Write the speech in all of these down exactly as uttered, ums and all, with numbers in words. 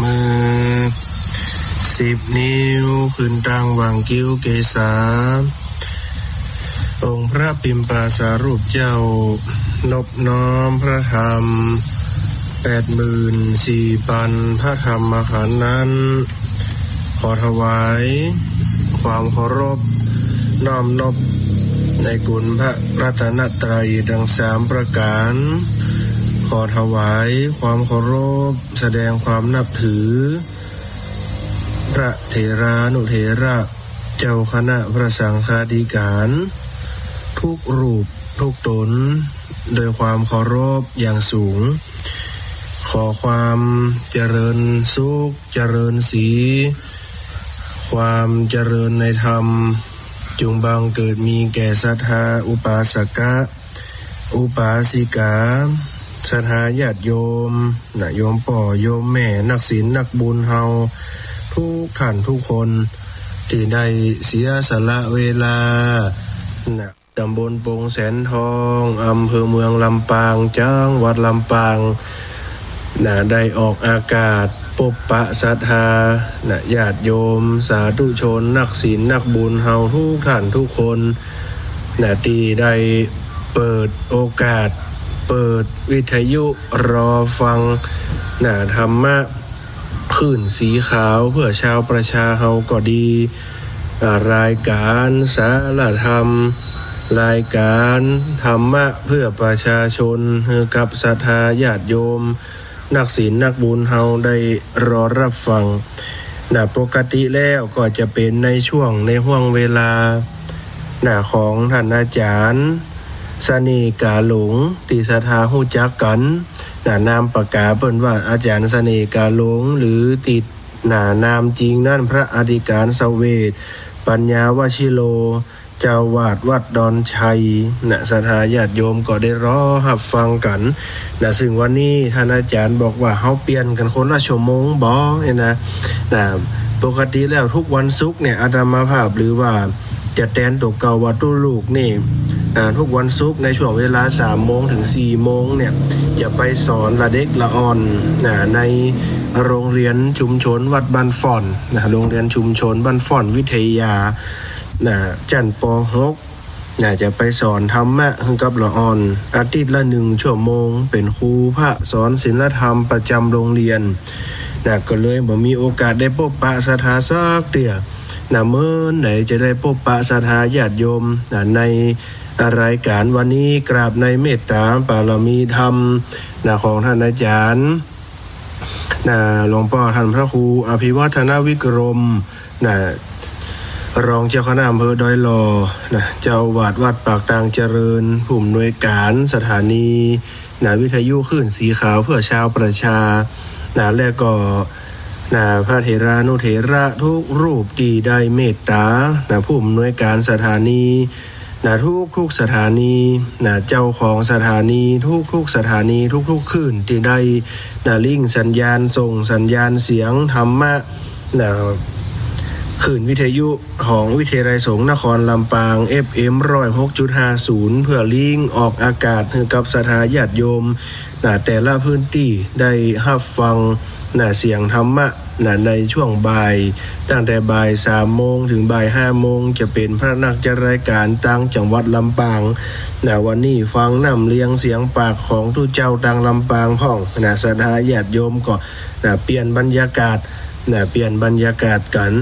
มือสิบนิ้วขึ้นตั้งหว่างคิ้วเกศา องค์พระปิมปาสารูปเจ้า นบน้อมพระธรรม แปดหมื่นสี่พันพระธรรมขันธ์นั้น ขอถวายความเคารพ น้อมนบในคุณพระรัตนตรัยทั้งสามประการ ขอถวายความเคารพ แสดงความนับถือ พระเถรานุเถระ เจ้าคณะพระสังฆาธิการ ทุกรูปทุกตน โดยความเคารพอย่างสูง ขอความเจริญสุข เจริญสี ความเจริญในธรรม จงบังเกิดมีแก่ศรัทธาอุปาสกะ อุปาสิกา ศรัทธาญาติโยม นะ โยมป้อ โยมแม่ นักศีล นักบุญเฮา ทุกท่านทุกคน ตี้ได้เสียสละเวลา นะ ตำบลปงแสนทอง อำเภอเมืองลำปาง จังหวัดลำปาง นะ ได้ออกอากาศ ปบปะศรัทธา นะ ญาติโยม สาธุชน นักศีล นักบุญเฮา ทุกท่านทุกคน นะ ตี้ได้เปิดโอกาส เปิดวิทยุรอฟัง นะ ธรรมะ คลื่นสีขาวเพื่อชาวประชาเฮาก็ดี อ่า รายการสารธรรม รายการธรรมะเพื่อประชาชน หื้อกับศรัทธาญาติโยม นักศีล นักบุญเฮาได้รอรับฟัง นะ ปกติแล้วก็จะเป๋นในช่วง ในห้วงเวลา นะ ของท่านอาจารย์เสน่ห์กาหลง ตี้ศรัทธาฮู้จักกั๋น นะ นามปากกาเปิ้นว่าอาจารย์เสน่ห์กาหลง หรือตี้ นะ นามจริงนั้นพระอธิการเสวต ปัญญาวชิโร เจ้าอาวาสวัดดอนชัย นะ ศรัทธาญาติโยมก็ได้รอฮับฟังกั๋น นะ ซึ่งวันนี้ท่านอาจารย์บอกว่า เฮาเปลี่ยนกั๋นคนละชั่วโมงบ่ เนี่ยนะ นะ ปกติแล้วทุกวันศุกร์เนี่ย อาตมาภาพหรือว่า จะแตนตั๋วเก่าว่าตุ๊ลูกนี่ อ่า ทุกวันศุกร์ในช่วงเวลาสามโมงถึงสี่โมงเนี่ย จะไปสอนละเด็กละอ่อน นะ ในโรงเรียนชุมชนวัดบ้านฝ่อน นะ โรงเรียนชุมชนบ้านฝ่อนวิทยา นะ จั้น ป.หก นะ จะไปสอนธรรมะหื้อกับละอ่อน อาทิตย์ละหนึ่งชั่วโมง เป๋นครูพระสอนศีลธรรมประจำโรงเรียน นะ ก็เลยบ่มีโอกาสได้ปบปะศรัทธาสักเตื้อ นะ เมินไหนจะได้ปบปะศรัทธาญาติโยม นะ ในรายการวันนี้ กราบในเมตตาปารมีธรรม นะ ของท่านอาจารย์ นะ หลวงป้อท่านพระครูอภิวัฒนวิกรม นะ รองเจ้าคณะอำเภอดอยหล่อ นะ เจ้าอาวาสวัดปากตางเจริญ ผู้อำนวยการสถานี นะ วิทยุคลื่นสีขาวเพื่อชาวประชา นะ และก็ นะ พระเถรานุเถระทุกรูปตี้ได้เมตตา นะ ผู้อำนวยการสถานี นะ ทุกๆสถานี นะ เจ้าของสถานีทุกๆสถานี ทุกๆคลื่นตี้ได้ นะ ลิงก์สัญญาณ ส่งสัญญาณเสียงธรรมะ นะ คลื่นวิทยุของวิทยาลัยสงฆ์นครลำปาง เอฟเอ็ม ร้อยหกจุดห้าศูนย์ เพื่อลิงก์ออกอากาศหื้อกับศรัทธาญาติโยม นะ แต่ละพื้นตี้ได้ฮับฟัง นะ เสียงธรรมะ นะ ในช่วงบ่าย ตั้งแต่บ่ายสามโมงถึงบ่ายห้าโมง จะเป๋นพระนักจัดรายการตางจังหวัดลำปาง นะ วันนี้ฟังน้ำเลียงเสียงปากของตุ๊เจ้าตางลำปางพ่อง นะ ศรัทธาญาติโยมก็ นะ เปลี่ยนบรรยากาศ นะ เปลี่ยนบรรยากาศกั๋น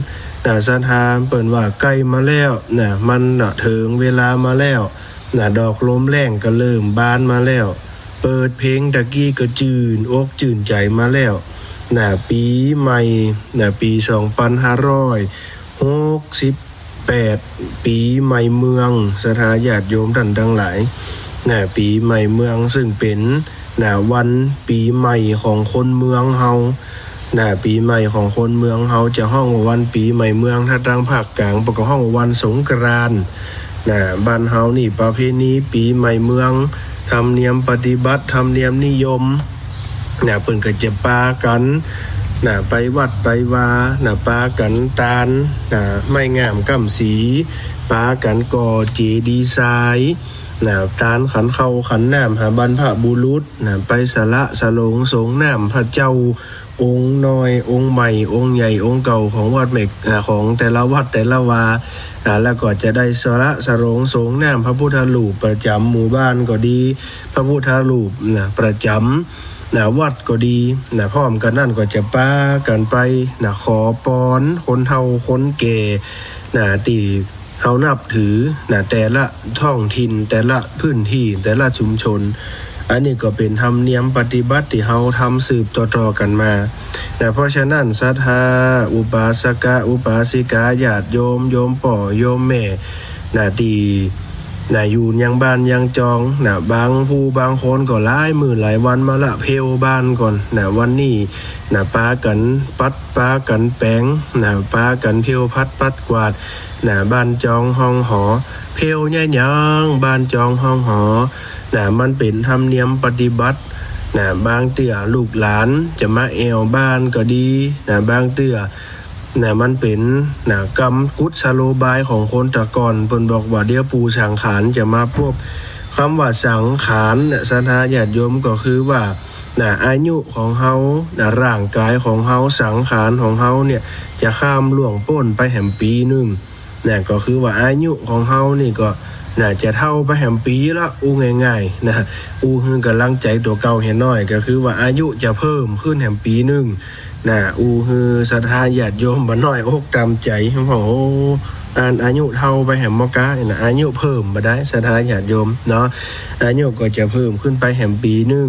นะ ศรัทธาเปิ้นว่าใก้มาแล้ว นะ มัน นะ เถิงเวลามาแล้ว นะ ดอกลมแล้งก็เริ่มบานมาแล้ว เปิดเพลงตะกี้ก็จื้นอกจื้นใจ๋มาแล้ว นะ ปี๋ใหม่ นะ ปี๋สองปันห้าร้อยหกสิบแปด ปี๋ใหม่เมือง ศรัทธาญาติโยมต้านตังหลาย นะ ปี๋ใหม่เมือง ซึ่งเป๋น นะ วันปี๋ใหม่ของคนเมืองเฮา นะ ปี๋ใหม่ของคนเมืองเฮาจะฮ้องว่าวันปี๋ใหม่เมือง ถ้าตางภาคกลางเปิ้นก็ฮ้องว่าวันสงกรานต์ นะ บ้านเฮานี่ประเพณีปี๋ใหม่เมือง ธรรมเนียมปฏิบัติ ธรรมเนียมนิยม นะ เปิ้นก็จะปากั๋น นะ ไปวัดไปวา นะ ปากั๋นตาน นะ ไม้งามก้ำสี ปากั๋นก่อเจดีย์ทราย นะ ตานขันข้าวขันน้ำหาบรรพบุรุษ นะ ไปสละสลงสรงน้ำพระเจ้า องค์น้อย องค์ใหม่ องค์ใหญ่ องค์เก่าของวัดแม่ อ่า ของแต่ละวัดแต่ละวา อ่า แล้วก็จะได้สละสรงสรงน้ำพระพุทธรูปประจ๋ำหมู่บ้านก็ดี พระพุทธรูปนะ ประจ๋ำนะ วัดก็ดีนะ พร้อมกั๋นนั้นก็จะปากั๋นไปนะ ขอปอนคนเฒ่าคนแก่นะ ตี้ เฮานับถือนะ แต่ละท้องถิ่น แต่ละพื้นที่ แต่ละชุมชน อันนี้ก็เป๋นธรรมเนียมปฏิบัติตี้เฮาทำสืบต่อๆ กั๋นมานะ เพราะฉะนั้นศรัทธาอุปาสกะอุปาสิกา ญาติโยม โยมป้อ โยมแม่นะ ตี้นะ อยู่ยังบ้านยังจองนะ บางผู้บางคนก็หลายมื้อหลายวันมาละ เพลบ้านก่อนนะ วันนี้นะ ปากั๋นปัด ปากั๋นแป๋งนะ ปากั๋นเพลผัดปัดกวาด นะ บ้านจองห้องหอ เพลยะหยังบ้านจองห้องหอ นะ มันเป๋นธรรมเนียมปฏิบัติ นะ บางเตื้อลูกหลานจะมาแอ่วบ้านก็ดี นะ บางเตื้อ นะ มันเป๋น นะ กำกุศโลบายของคนตะก่อน เปิ้นบอกว่าเดี๋ยวปู่สังขารจะมาปบ กำว่าสังขารเนี่ย ศรัทธาญาติโยม ก็คือว่า นะ อายุของเฮา นะ ร่างก๋ายของเฮา สังขารของเฮาเนี่ย จะข้ามล่วงป๊นไปแหมปี๋นึ่ง นะ ก็คือว่าอายุของเฮานี่ก็ นะ จะเฒ่าไปแหมปี๋ละ อู้ง่ายๆ นะ อู้หื้อก๋ำลังใจ๋ตั๋วเก่าเหียน้อย ก็คือว่าอายุจะเพิ่มขึ้นแหมปี๋นึ่ง นะ อู้หื้อศรัทธาญาติโยมบ่น้อยอกต๋ามใจ๋ โอ้โห อันอายุเฒ่าไปแหมบ่ก๊านะ อายุเพิ่มบ่ได้ ศรัทธาญาติโยมเนาะ อายุก็จะเพิ่มขึ้นไปแหมปี๋นึ่ง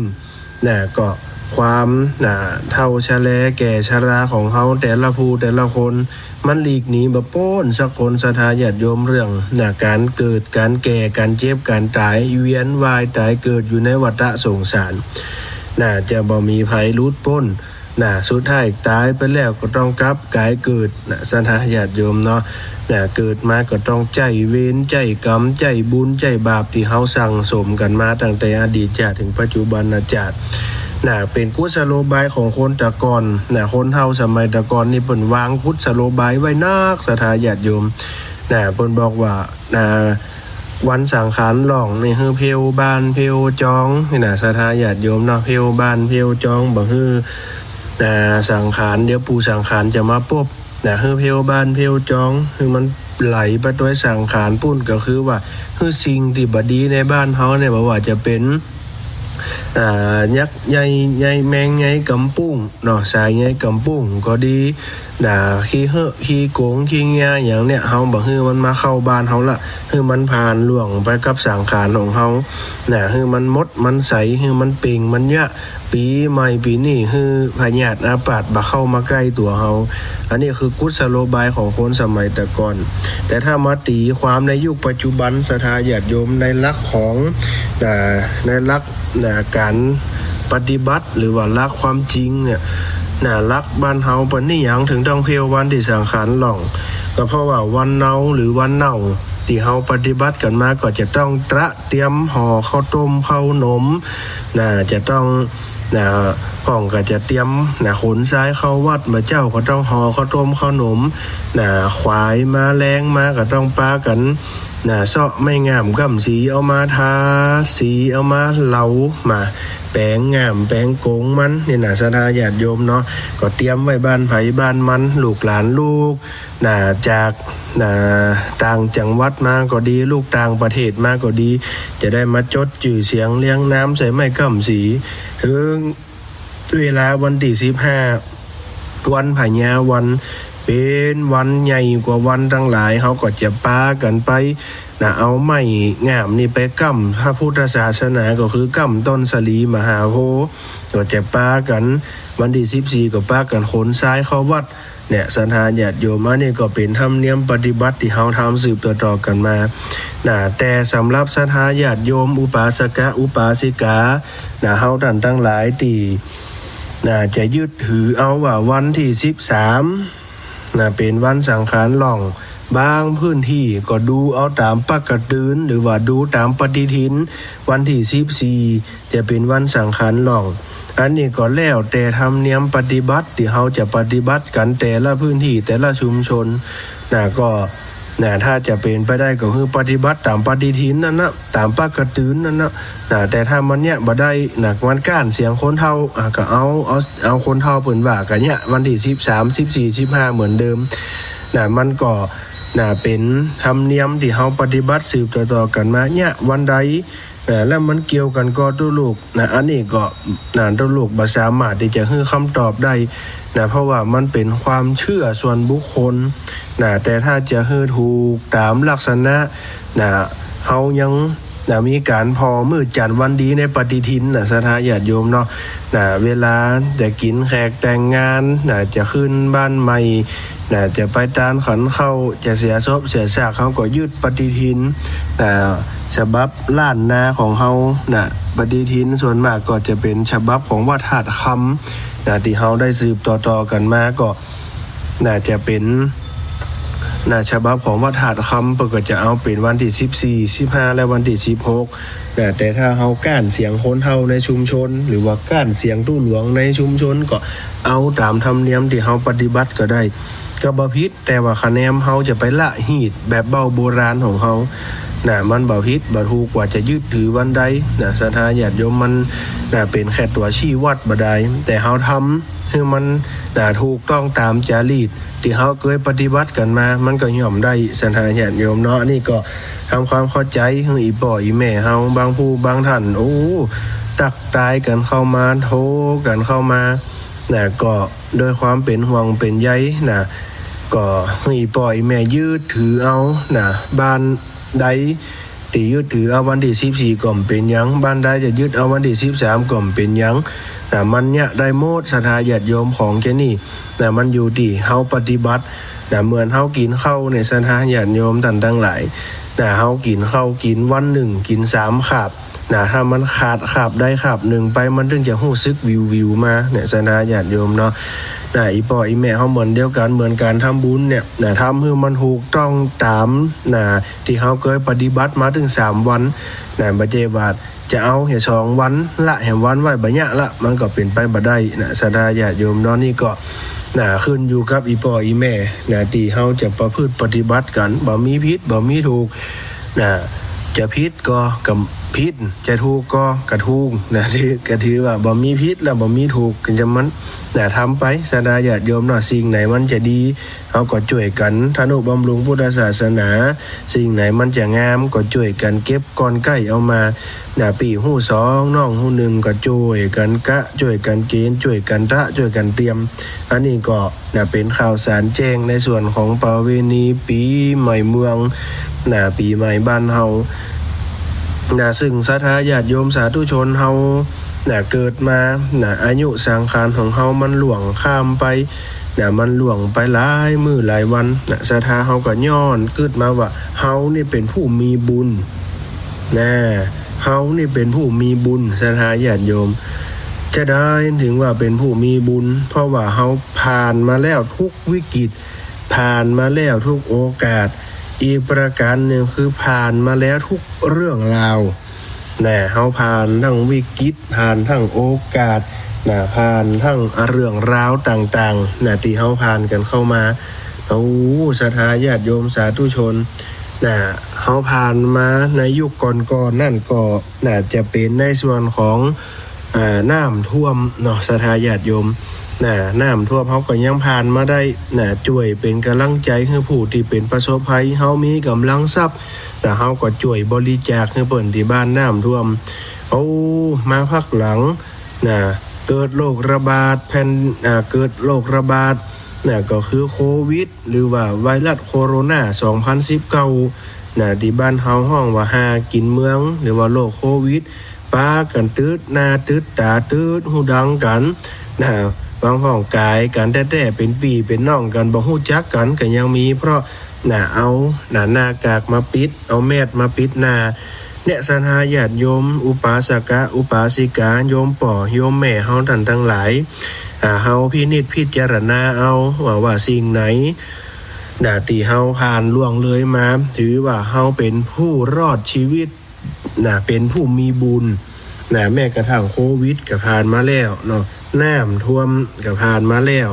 นะ ก็ความ นะ เฒ่าชะแลแก่ชราของเฮาแต่ละผู้แต่ละคน มันหลีกหนีบ่ป๊นสักคน ศรัทธาญาติโยม เรื่อง นะ ก๋านเกิด ก๋านแก่ ก๋านเจ็บ ก๋านต๋าย เวียนว่ายต๋ายเกิดอยู่ในวัฏฏะสงสาร นะ จะบ่มีใผหลุดป๊น นะ สุดท้ายต๋ายไปแล้วก็ต้องกลับก๋ายเกิด นะ ศรัทธาญาติโยมเนาะ นะ เกิดมาก็ต้องใจ๊เวร ใจ๊กรรม ใจ๊บุญ ใจ๊บาปตี้เฮาสั่งสมกั๋นมาตั้งแต่อดีตจาติถึงปัจจุบันจาติ นะ เป๋นกุศโลบายของคนตะก่อน นะ คนเฒ่าสมัยตะก่อนนี่เปิ้นวางกุศโลบายไว้นัก ศรัทธาญาติโยม นะ เปิ้นบอกว่า นะ วันสังขารหล่องนี่หื้อเพลบ้านเพลจองนี่นะ ศรัทธาญาติโยมเนาะ เพลบ้านเพลจอง บ่หื้อ นะ สังขาร เดี๋ยวปู่สังขารจะมาปบ นะ หื้อเพลบ้านเพลจอง หื้อมันไหลไปตวยสังขารปู้น ก็คือว่า หื้อสิ่งตี้บ่ดีในบ้านเฮาเนี่ย บ่ว่าจะเป๋น อ่า ยักษ์ใย ใยแมง ใยก๋ำปุ้งเนาะ สายใยก๋ำปุ้งก็ดี นะ ขี้เหื้อ ขี้โก๋ง ขี้เงี้ย อย่างเนี้ย เฮาบ่หื้อมันมาเข้าบ้านเฮาละ หื้อมันผ่านล่วงไปกับสังขารของเฮา นะ หื้อมันหมด มันใส หื้อมันเป่ง มันเยียะ ปี๋ใหม่ปี๋นี้ หื้อพยาธิอาพาธบ่เข้ามาใก้ตั๋วเฮา อันนี้คือกุศโลบายของคนสมัยตะก่อน แต่ถ้ามาตี๋ความในยุคปัจจุบัน ศรัทธาญาติโยม ในหลักของ อ่า ในหลัก นะ ก๋านปฏิบัติ หรือว่าหลักความจริงเนี่ย นะ หลักบ้านเฮาเปิ้นนี่หยังเถิงต้องเพลวันตี้สังขารหล่อง ก็เพราะว่าวันเนาหรือวันเน่าตี้เฮาปฏิบัติกั๋นมา ก็จะต้องเตรียมห่อข้าวต้มข้าวหนม นะ จะต้อง นะ พ่องก็จะเตรียม นะ ขนทรายเข้าวัด บ่าเจ้าก็ต้องห่อข้าวต้มข้าวหนม นะ ขวายมาแลงมาก็ต้องปากั๋น นะ เซาะไม้ง่ามก้ำสีเอามาทาสี เอามาเหลา มาแป๋งง่ามแป๋งโก๋งมัน นี่นะ ศรัทธาญาติโยมเนาะ ก็เตรียมไว้บ้านใผบ้านมัน ลูกหลานลูก นะ จาก นะ ต่างจังหวัดมาก็ดี ลูกต่างประเทศมาก็ดี จะได้มาจดจื้อเสียงเรียงนามใส่ไม้ก้ำสี เถิงเวลาวันตี้สิบห้า วันพญาวัน เป๋นวันใหญ่กว่าวันตังหลาย เฮาก็จะปากั๋นไป นะ เอาไม้ง่ามนี่ไปก้ำ พระพุทธศาสนาก็คือก้ำต้นสาลีมหาโพธิ์ ก็จะปากั๋น วันตี้สิบสี่ ก็ปากั๋นขนทรายเข้าวัด เนี่ย ศรัทธาญาติโยม อันนี้ก็เป๋นธรรมเนียมปฏิบัติตี้เฮาทำสืบต่อๆ กั๋นมา นะ แต่สำหรับศรัทธาญาติโยม อุปาสกะ อุปาสิกา นะ เฮาต้านตังหลายตี้ นะ จะยึดถือเอาว่าวันตี้สิบสาม นะ เป๋นวันสังขารหล่อง บางพื้นตี้ก็ดูเอาต๋ามปกติ หรือว่าดูต๋ามปฏิทิน วันตี้สิบสี่ จะเป๋นวันสังขารหล่อง อันนี้ก็แล้วแต่ธรรมเนียมปฏิบัติตี้เฮาจะปฏิบัติกั๋นแต่ละพื้นตี้แต่ละชุมชน นะ ก็ นะ ถ้าจะเป๋นไปได้ก็คือปฏิบัติต๋ามปฏิทินนั่นนะ ต๋ามปากกะตืนนั่นนะ นะ แต่ถ้ามันเยียะบ่ได้นะ มันก๊านเสียงคนเฒ่า อ่า ก็เอา เอา เอาคนเฒ่าเปิ้นว่าก็เยียะวันตี้สิบสาม สิบสี่ สิบห้าเหมือนเดิม นะ มันก็ นะ เป๋นธรรมเนียมตี้เฮาปฏิบัติสืบต่อๆ กั๋นมา เยียะวันใด นะ แล้วมันเกี่ยวกั๋นก่อตุ๊ลูก นะ อันนี้ก็ นะ ตุ๊ลูกบ่สามารถตี้จะหื้อคำตอบได้ นะ เพราะว่ามันเป๋นความเชื่อส่วนบุคคล นะ แต่ถ้าจะหื้อถูกต๋ามลักษณะ นะ เฮายัง นะ มีก๋านผ่อมื้อจั๋นทร์วันดีในปฏิทินนะ ศรัทธาญาติโยมเนาะ นะ เวลาจะกิ๋นแขกแต่งงาน นะ จะขึ้นบ้านใหม่ นะ จะไปตานขันเข้า จะเสียศพเสียซาก เฮาก็ยึดปฏิทิน นะ ฉบับล้านนาของเฮา นะ ปฏิทินส่วนมากก็จะเป๋นฉบับของวัดธาตุคำ นะ ตี้เฮาได้สืบต่อๆ กั๋นมา ก็ น่าจะเป๋น นะ ฉบับของวัดธาตุคำ เปิ้นก็จะเอาเป๋นวันตี้สิบสี่ สิบห้า และวันตี้สิบหก นะ แต่ถ้าเฮาก๊านเสียงคนเฒ่าในชุมชน หรือว่าก๊านเสียงตุ๊หลวงในชุมชน ก็เอาต๋ามธรรมเนียมตี้เฮาปฏิบัติก็ได้ ก็บ่ผิด แต่ว่าคะแนนเฮาจะไปละฮีตแบบเบ้าโบราณของเฮา นะ มันบ่ผิดบ่ถูกว่าจะยึดถือวันใด นะ ศรัทธาญาติโยม มัน นะ เป๋นแค่ตั๋วชี้วัดบ่ได้ แต่เฮาทำ หื้อมัน นะ ถูกต้องต๋ามจารีตตี้เฮาเกยปฏิบัติกั๋นมา มันก็ย่อมได้ ศรัทธาญาติโยมเนาะ อันนี้ก็ทำความเข้าใจ๋หื้ออี่ป้ออี่แม่เฮา บางผู้บางท่าน โอ้ ตั๊กไตน์กั๋นเข้ามา โทรกั๋นเข้ามา นะ ก็ด้วยความเป๋นห่วงเป๋นใย นะ ก็หื้ออี่ป้ออี่แม่ยึดถือเอา นะ บ้านใด ตี้ยึดถือเอาวันตี้สิบสี่ก็บ่เป๋นหยัง บ้านใดจะยึดเอาวันตี้สิบสามก็บ่เป๋นหยัง นะ มันเยียะได้หมด ศรัทธาญาติโยม ของแค่นี้ นะ มันอยู่ตี้เฮาปฏิบัติ นะ เหมือนเฮากิ๋นข้าวเนี่ย ศรัทธาญาติโยมต้านตังหลาย นะ เฮากิ๋นข้าวกิ๋นวันนึ่งกิ๋นสามคาบ นะ ถ้ามันขาดคาบใดคาบนึ่งไป มันตึงจะฮู้สึกวิวๆ มาเนี่ย ศรัทธาญาติโยมเนาะ นะ อี่ป้ออี่แม่เฮาเหมือนเดียวกั๋น เหมือนก๋านทำบุญเนี่ย นะ ทำหื้อมันถูกต้องต๋าม นะ ตี้เฮาเกยปฏิบัติมาตึงสามวัน นะ บ่ใจ้ว่าจะเอาแหมสองวัน ละแหมวันไว้บ่เยียะละ มันก็เป๋นไปบ่ได้ นะ ศรัทธาญาติโยมเนาะ นี่ก็ นะ ขึ้นอยู่กับอี่ป้ออี่แม่ นะ ตี้เฮาจะประพฤติปฏิบัติกั๋น บ่มีผิดบ่มีถูก นะ จะผิดก็ ก็ผิด จะถูกก็ ก็ถูก นะ ถือ ก็ถือว่าบ่มีผิดและบ่มีถูก ก็จะมัน นะ ทำไป ศรัทธาญาติโยมเนาะ สิ่งไหนมันจะดี เฮาก็จ้วยกั๋นทะนุบำรุงพุทธศาสนา สิ่งไหนมันจะงามก็จ้วยกั๋นเก็บก่อนใก้เอามา นะ ปี้ฮู้สอง น้องฮู้นึ่ง ก็จ้วยกั๋นกะ จ้วยกั๋นเก๋ณฑ์ จ้วยกั๋นตระ จ้วยกั๋นเตรียม อันนี้ก็ นะ เป๋นข่าวสารแจ้งในส่วนของประเวณีปี๋ใหม่เมือง นะ ปี๋ใหม่บ้านเฮา นะ ซึ่งศรัทธาญาติโยมสาธุชนเฮา นะ เกิดมา นะ อายุสังขารของเฮามันล่วงข้ามไป นะ มันล่วงไปหลายมื้อหลายวัน นะ ศรัทธาเฮาก็ย้อนกึ๊ดมาว่า เฮานี่เป๋นผู้มีบุญ นะ เฮานี่เป๋นผู้มีบุญ ศรัทธาญาติโยม จะใดจึงว่าเป๋นผู้มีบุญ เพราะว่าเฮาผ่านมาแล้วทุกวิกฤต ผ่านมาแล้วทุกโอกาส อีกประก๋านนึ่งคือผ่านมาแล้วทุกเรื่องราว นะ เฮาผ่านทั้งวิกฤต ผ่านทั้งโอกาส นะ ผ่านทั้งเรื่องราวต่างๆ นะ ตี้เฮาผ่านกั๋นเข้ามา โอ้ ศรัทธาญาติโยมสาธุชน นะ เฮาผ่านมาในยุคก่อนๆ นั่นก็ นะ จะเป๋นในส่วนของ อ่า น้ำท่วมเนาะ ศรัทธาญาติโยม นะ น้ำท่วมเฮาก็ยังผ่านมาได้ นะ จ้วยเป๋นก๋ำลังใจ๋หื้อผู้ตี้เป๋นประสบภัย เฮามีก๋ำลังทรัพย์ นะ เฮาก็จ้วยบริจาคหื้อเปิ้นตี้บ้านน้ำท่วม โอ้ มาภาคหลัง นะ เกิดโรคระบาดแผ่น อ่า เกิดโรคระบาด นะ ก็คือโควิด หรือว่าไวรัสโคโรนา สองพันสิบเก้า นะ ตี้บ้านเฮาฮ้องว่าฮากิ๋นเมือง หรือว่าโรคโควิด ปากั๋นตึดหน้าตึดต๋าตึดฮูดังกั๋น นะ บางพ่องก๋ายกั๋นแต๊ๆ เป๋นปี้เป๋นน้องกั๋น บ่ฮู้จักกั๋นก็ยังมี เพราะ นะ เอา นะ หน้ากากมาปิด เอาแมสมาปิดหน้า เนี่ย ศรัทธาญาติโยม อุปาสกะ อุปาสิกา โยมป้อ โยมแม่เฮาต้านตังหลาย อ่า เฮาพินิจพิจารณาเอา ว่า ว่าสิ่งไหน นะ ตี้เฮาผ่านล่วงเลยมา ถือว่าเฮาเป๋นผู้รอดชีวิต นะ เป๋นผู้มีบุญ นะ แม้กระทั่งโควิดก็ผ่านมาแล้วเนาะ น้ำท่วมก็ผ่านมาแล้ว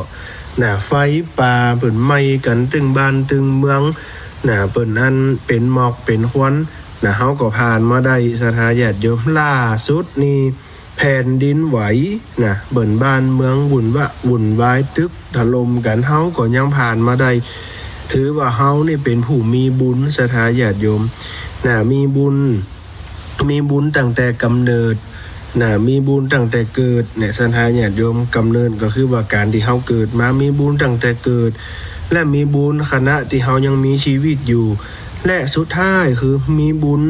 นะ ไฟป่าเปิ้นไหม้กั๋นตึงบ้านตึงเมือง นะ เปิ้นอันเป๋นหมอกเป๋นควันนะ เฮาก็ผ่านมาได้ ศรัทธาญาติโยม ล่าสุดนี่แผ่นดินไหวนะ เปิ้นบ้านเมืองวุ่นวะวุ่นวาย ตึกถล่มกั๋น เฮาก็ยังผ่านมาได้ ถือว่าเฮานี่เป๋นผู้มีบุญ ศรัทธาญาติโยมนะ มีบุญ มีบุญตั้งแต่ก๋ำเนิดนะ มีบุญตั้งแต่เกิดเนี่ย ศรัทธาญาติโยม ก๋ำเนิดก็คือว่าก๋านตี้เฮาเกิดมา มีบุญตั้งแต่เกิด และมีบุญขณะตี้เฮายังมีชีวิตอยู่ และสุดท้ายคือมีบุญ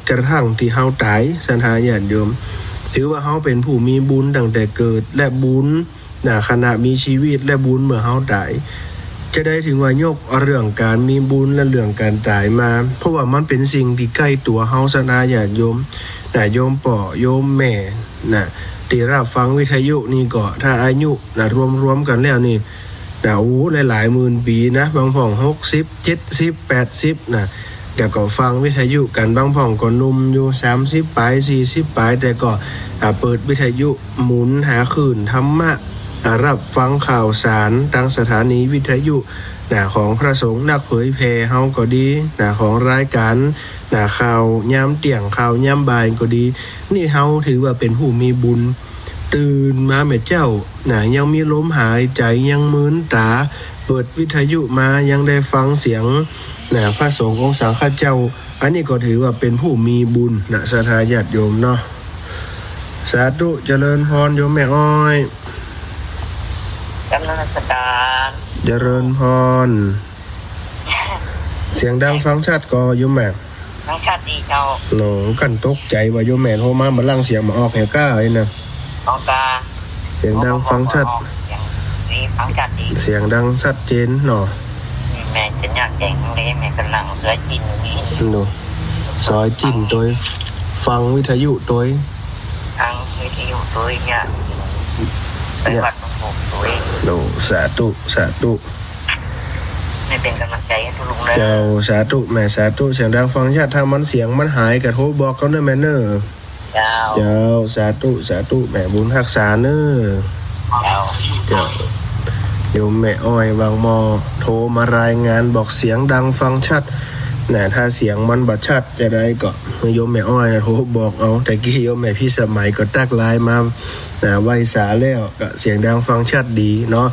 กระทั่งตี้เฮาต๋าย ศรัทธาญาติโยม ถือว่าเฮาเป๋นผู้มีบุญตั้งแต่เกิด และบุญ นะ ขณะมีชีวิตและบุญเมื่อเฮาต๋าย จะใดถึงว่ายกเรื่องก๋านมีบุญและเรื่องก๋านต๋ายมา เพราะว่ามันเป๋นสิ่งตี้ใก้ตั๋วเฮา ศรัทธาญาติโยมนะ โยมป้อโยมแม่นะ ตี้ฮับฟังวิทยุนี่ก็ ถ้าอายุนะ รวมๆ กั๋นแล้วนี่นะ โอ้ หลายๆ หมื่นปี๋นะ บางพ่องหกสิบ เจ็ดสิบ แปดสิบนะ แต่ก็ฟังวิทยุกั๋น บางพ่องก็หนุ่มอยู่ สามสิบป๋าย สี่สิบป๋าย แต่ก็ อ่า เปิดวิทยุหมุนหาคลื่นธรรมะ อ่า ฮับฟังข่าวสารตางสถานีวิทยุนะ ของพระสงฆ์นักเผยแผ่เฮาก็ดีนะ ของรายก๋านนะ ข่าวยามเตี้ยง ข่าวยามบ่ายก็ดี นี่เฮาถือว่าเป๋นผู้มีบุญ ตื่นมาแม่เจ้านะ ยังมีลมหายใจ๋ ยังมืนต๋า เปิดวิทยุมายังได้ฟังเสียงนะ พระสงฆ์องค์สังฆเจ้า อันนี้ก็ถือว่าเป๋นผู้มีบุญนะ ศรัทธาญาติโยมเนาะ สาธุ เจริญพร โยมแม่อ้อย กราบนมัสก๋าน เจริญพร เสียงดังฟังชัดก่อ โยมแม่ ฟังชัดดีเจ้า โหน กั๋นตกใจ๋ว่าโยมแม่โทรมา บ่าลางเสียงบ่ออกแหวก้าไอ้นะ ออกกา เสียงดังฟังชัด เสียงดีฟังชัดดี เสียงดังชัดเจนเนาะ นี่แม่จะยากแจ๋งเลย แม่ก่ำลังซอยจิ๊นอยู่นี่ โหน ซอยจิ๊นตวย ฟังวิทยุตวย ฟังวิทยุตวยเนี่ย ไปวัดหลวงปู่ตวย โหน สาธุ สาธุ แม่เป๋นก๋ำลังใจ๋หื้อตุ๊ลุงเน่อ เจ้า สาธุแม่ สาธุ เสียงดังฟังชัด ถ้ามันเสียงมันหายก็โทรบอกเฮาเน่อแม่เน่อ เจ้า เจ้า สาธุ สาธุ แม่บุญฮักษาเน่อ เจ้า เจ้า โยมแม่อ้อยวังหม้อโทรมารายงานบอกเสียงดังฟังชัดนะ ถ้าเสียงมันบ่ชัดจะใดก็โยมแม่อ้อยนะโทรบอกเอา แต่กี้โยมแม่พิสมัยก็ตั๊กไลน์มานะ ไหว้สาแล้วก็เสียงดังฟังชัดดีเนาะ